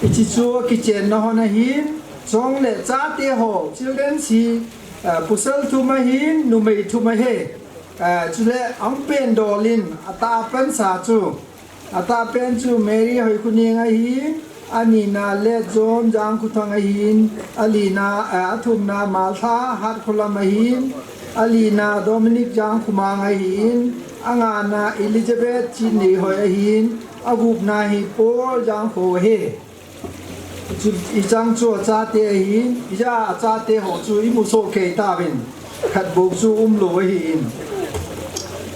hiche chu kichenna hon ahin, chule chate ho, children hi, eh, pasal thum ahin, numei thum ahi. Eh, chule ahung pen dol in, atahpen sa chu, atahpen chu Mary Hoikhoneng ahin, anina Late John Jangkhothang ahin, alina, eh, athumna Martha Hatkholam ahin, alina Dominic Jangkhomang ahin, angana Elizabeth Chinneihoi ahin, agupna hi Paul Jangkho ahi. Chu, hichang chu achate ahin, hijeh a achate ho chu imu soh kei tauvin, khat bou chu umlou ahin.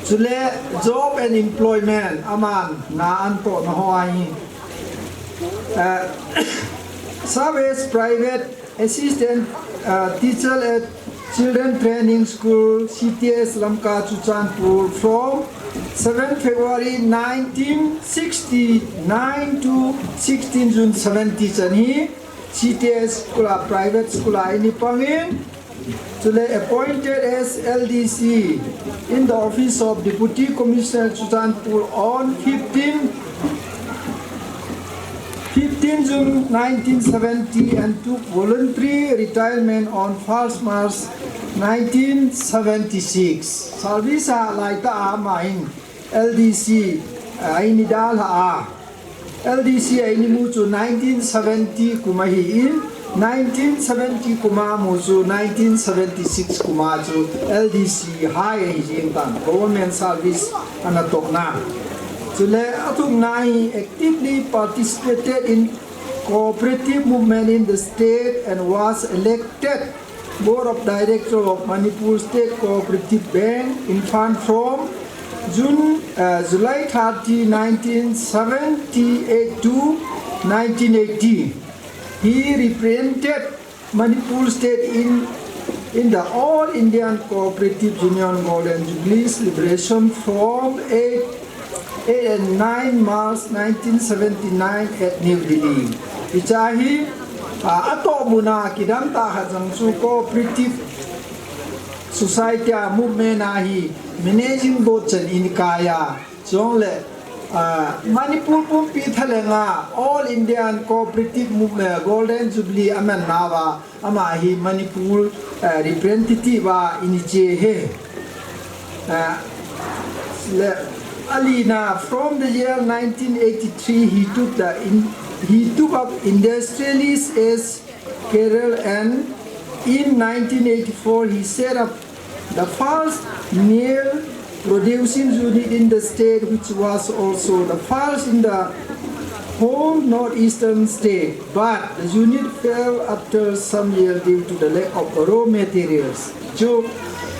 Chule job and employment, aman na atohna ho ahin. Eh, serve as private assistant, eh, teacher at Children Training School, C T S Lamka, Churachandpur, from seventh February nineteen sixty-nine to sixteenth June seventy chan hi, C T S school a, private school a eipangin, chule appointed as L D C in the office of Deputy Commissioner, Churachandpur on fifteen, fifteen June nineteen seventy and took voluntary retirement on first March nineteen seventy-six. Service a laitah a aman L D C, ah, eidalha a. L D C a eimu chu nineteen seventy kum ahin, nineteen seventy kuma mu chu nineteen seventy six kuma chu L D C high ahi jing tan, government service ana toh na. Chule athumna hi actively participated in cooperative movement in the state and was elected Board of Director of Manipur State Cooperative Bank, Imphal from June, uh, July thirty, nineteen seventy-eight to nineteen eighty. He represented Manipur State in, in the All Indian Cooperative Union Golden Jubilee celebration from eight, eight and nine March nineteen seventy-nine at New Delhi. Hiche hi, ah, atoh muna kidang tah khat jong chu cooperative society a movement a hi managing board chan in kaiya. Chule, ah, Manipur pumpi thalenga All Indian Cooperative Movement Golden Jubilee aman nauva, ama hi Manipur, ah, representative a in che he. Ah, le, alina, from the year nineteen eighty-three, he took the in, he took up industrialist as career, and in nineteen eighty-four he set up the first meal producing unit in the state, which was also the first in the whole northeastern state. But the unit fell after some years due to the lack of raw materials. Chu,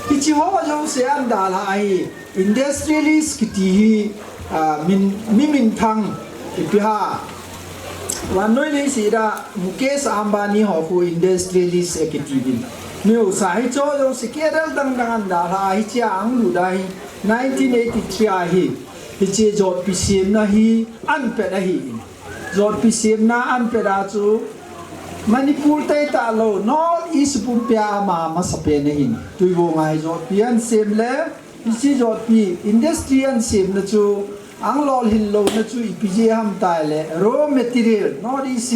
hiche ho jouse ahin dalha ahi, industrialist kiti hi, ah, min, mi minthang, ipi ham. Vannoi leiset a Mukesh Ambani ho khu industrialist akiti uvin. Miho sa hiche ho jouse career dang dang ahin dalha, hiche a ahung lut a hi nineteen eighty-three a hi, hiche jotpi semna hi ahin pet ahi. Jotpi semna ahin pet a chu Manipur tei talou, North East pumpi a ama masapen ahin. Tuivong a hi jotpi ahin sem le, hiche jotpi industry ahin semna chu, ahung lolhin louna chu ipi jeh ham itile, raw material, North East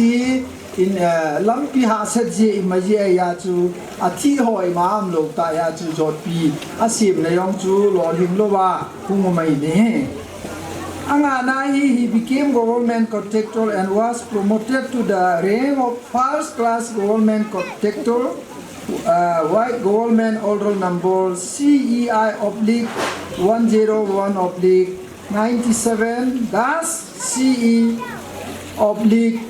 in, eh, lampi hahsat jeh ima jeh a chu, athi ho ima umlou tah a chu jotpi asemna jong chu lolhing louva hung um ahi ne. Angana hi, he became government contractor and was promoted to the rank of first class government contractor, uh, White Government Order number C E I oblique one zero one oblique ninety-seven dash C E oblique,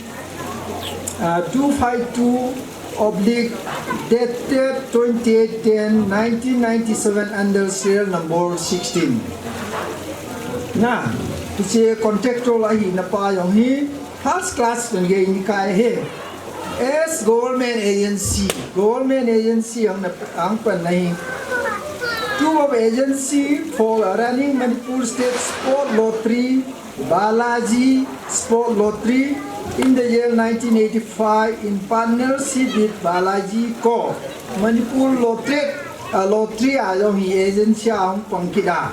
uh, two five two oblique, dated twenty-eight ten nineteen ninety-seven under serial number sixteen. Na, hiche contractor ahina pa jong hi first class pen gei in kai ahi. As government agency, government agency ahung na, ahung panna hi. Two of agency for running Manipur State Sport Lottery, Balaji Sport Lottery, in the year nineteen eighty-five in partnership with Balaji Co. Manipur Lottery, uh, Lottery a jong hi agency ahung pang kit a.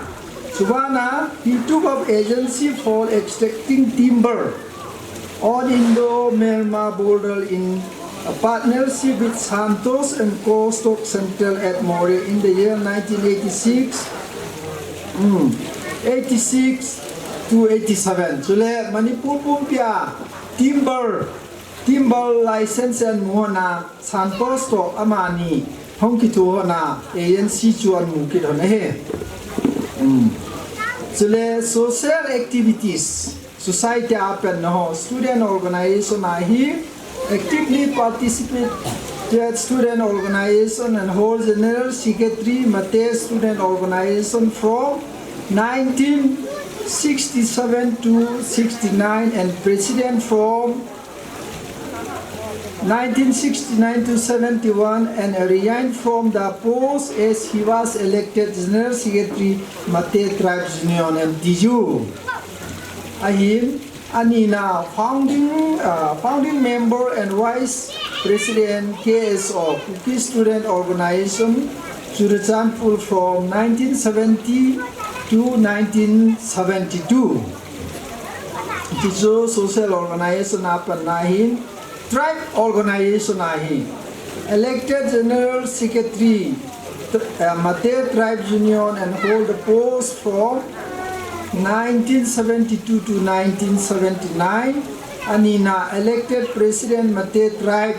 Chubana, he took up agency for extracting timber on Indo-Myanmar border in a partnership with Santos and Co. Stock Center at Moreh in the year nineteen eighty-six, hmm, eighty-six to eighty-seven. Chule Manipur pumpi a timber, timber license ahin mu hon a, Santos toh amani hung kitho hon a, agency chu ahin mu kit hon ahi. Hmm. Chule social activities. Society a apanna ho, student organization a hi, actively participated student organization and hold general secretary Mate student organization from nineteen sixty-seven to sixty-nine and president from nineteen sixty-nine to seventy-one and resigned from the post as he was elected General Secretary Mate Tribes Union, M T U. Ahin, anina founding, uh, founding member and vice president K S O, Kuki Student Organization, Churachandpur from nineteen seventy to nineteen seventy-two. Hiche social organization a apanna ahin, tribe organization a hi. Elected General Secretary, uh, Mate Tribes Union and hold the post from nineteen seventy-two to nineteen seventy-nine. Anina elected President Mate Tribe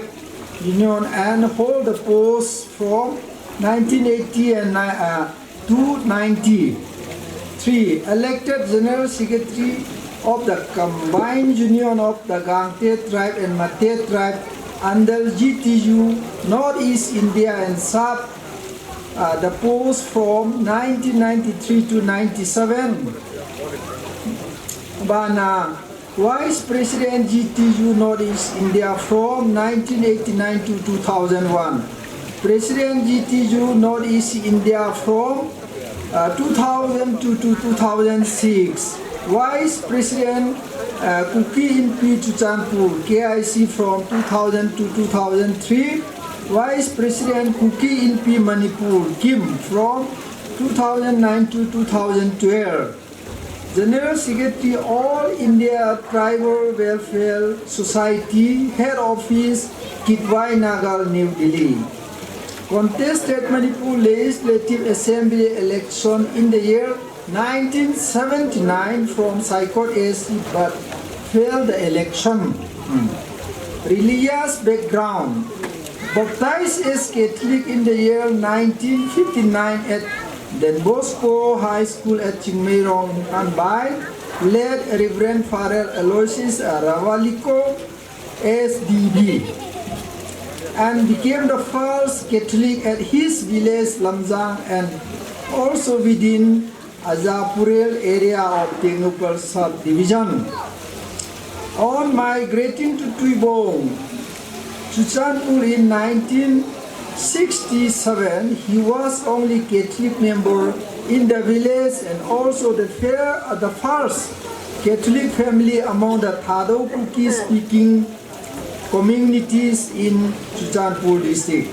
Union and hold the post from nineteen eighty and ni- uh, to ninety-three. Elected General Secretary of the Combined Union of the Gangte tribe and Mate tribe under G T U, Northeast India, and served uh, the post from nineteen ninety-three to ninety-seven. Bana Vice President G T U Northeast India from nineteen eighty-nine to two thousand one. President G T U Northeast India from uh, two thousand two to two thousand six. Vice President uh, Kuki Inpi Churachandpur K I C from two thousand to two thousand three. Vice President Kuki Inpi Manipur, KIM, from two thousand nine to two thousand twelve. General Secretary, All India Tribal Welfare Society, Head Office, Kidwai Nagar, New Delhi. Contested Manipur Legislative Assembly election in the year nineteen seventy-nine from Saikot A C but failed the election. Hmm. Religious background. Baptized as Catholic in the year nineteen fifty-nine at Don Bosco High School at Chingmeirong, Imphal by late Reverend Father Aloysius Ravaliko, S D B, and became the first Catholic at his village Lamjang and also within Ajapurel area of Tengnoupal subdivision. On migrating to Tuibong, Churachandpur in nineteen sixty-seven, he was only Catholic member in the village and also the, fir- uh, the first Catholic family among the Thadou Kuki speaking communities in Churachandpur district.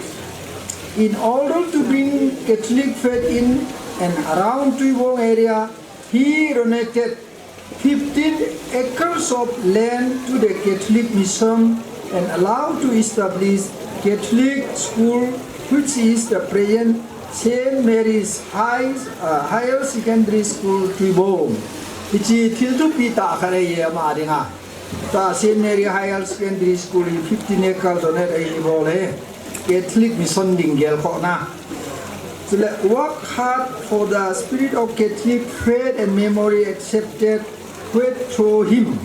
In order to bring Catholic faith in and around Tuibong area, he donated fifteen acres of land to the Catholic Mission and allowed to establish Catholic school, which is the present Saint Mary's High, uh, Higher Secondary School, Tuibong. Hiche thil thupi tah khat ahi ama dinga. Tua Saint Mary Higher Secondary School hi fifteen acre donate ahi bol e. Catholic Mission ding gelkhohna. Chule work hard for the spirit of Catholic faith and memory accepted faith through him.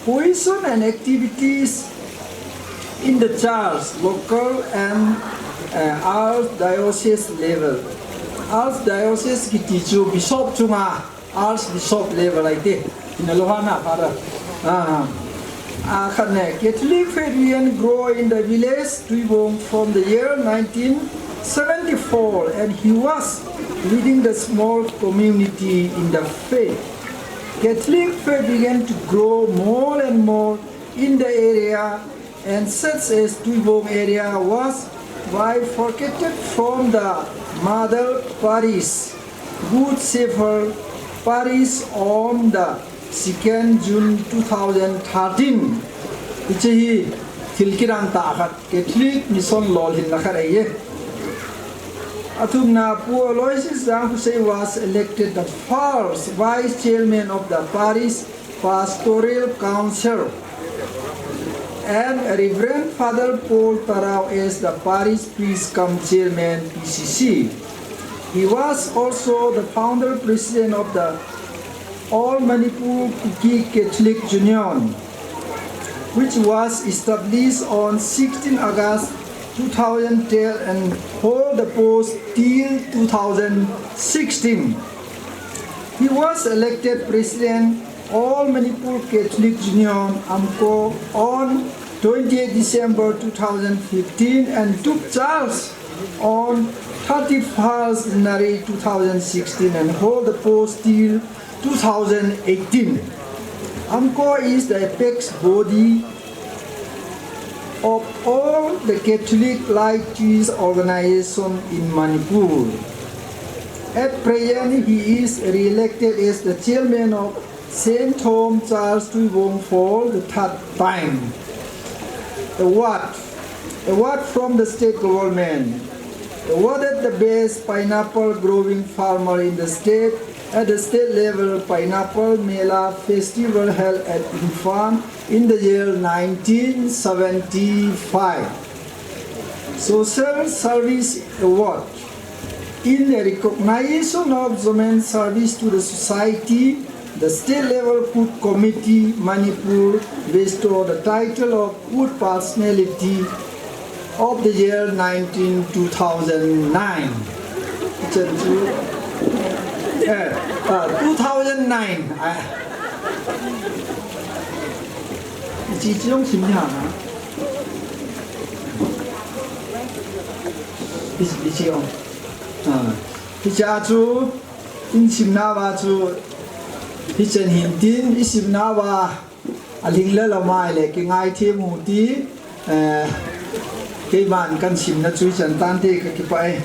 Position and activities in the church, local and uh, archdiocese level. Archdiocese kiti chu bishop chunga Archbishop level ahi te. Ina lo hana para. Ah, ah, khat ne. Catholic faith began grow in the village Tuibong from the year nineteen seventy-four, and he was leading the small community in the faith. Catholic faith began to grow more and more in the area, and such as Tuibong area was bifurcated from the mother parish, Good Shepherd Parish, on the second June two thousand thirteen. Hiche hi thil kidang tah khat, Catholic Mission lolhinna khat ahi e. Athumna, Pu Aloysius Jangkhosei was elected the first vice chairman of the parish Pastoral Council, and Reverend Father Paul Tarao as the parish priest cum chairman P C C. He was also the founder president of the All Manipur Kuki Catholic Union, which was established on sixteen August two thousand ten and hold the post till two thousand sixteen. He was elected president All Manipur Catholic Union, AMCO, on twenty-eight December two thousand fifteen and took charge on thirty-first January two thousand sixteen and hold the post till two thousand eighteen. AMCO is the apex body of all the Catholic light Jewish organization in Manipur. At present, he is re-elected as the chairman of Saint Thom Charles Tuibong for the third time. Award. Award from the state government. Awarded the best pineapple growing farmer in the state at the state level pineapple mela festival held at Imphal in the year nineteen seventy-five. Social Service Award. In the recognition of Zomen service to the society, the State Level Cook Committee Manipur bestow the title of Cook Personality of the Year nineteen two thousand nine. Ichan chu, eh, uh, two thousand nine. Ah. Ichi chi jong sim ni ha na. Ichi, ichi jong. Ah. Hiche a chu, in simna uva chu, hichan hin tin, i simna uva, a lhing le lamai le, kingai them u ti, eh, keiman kan simna chu hichan tante ka kipah e.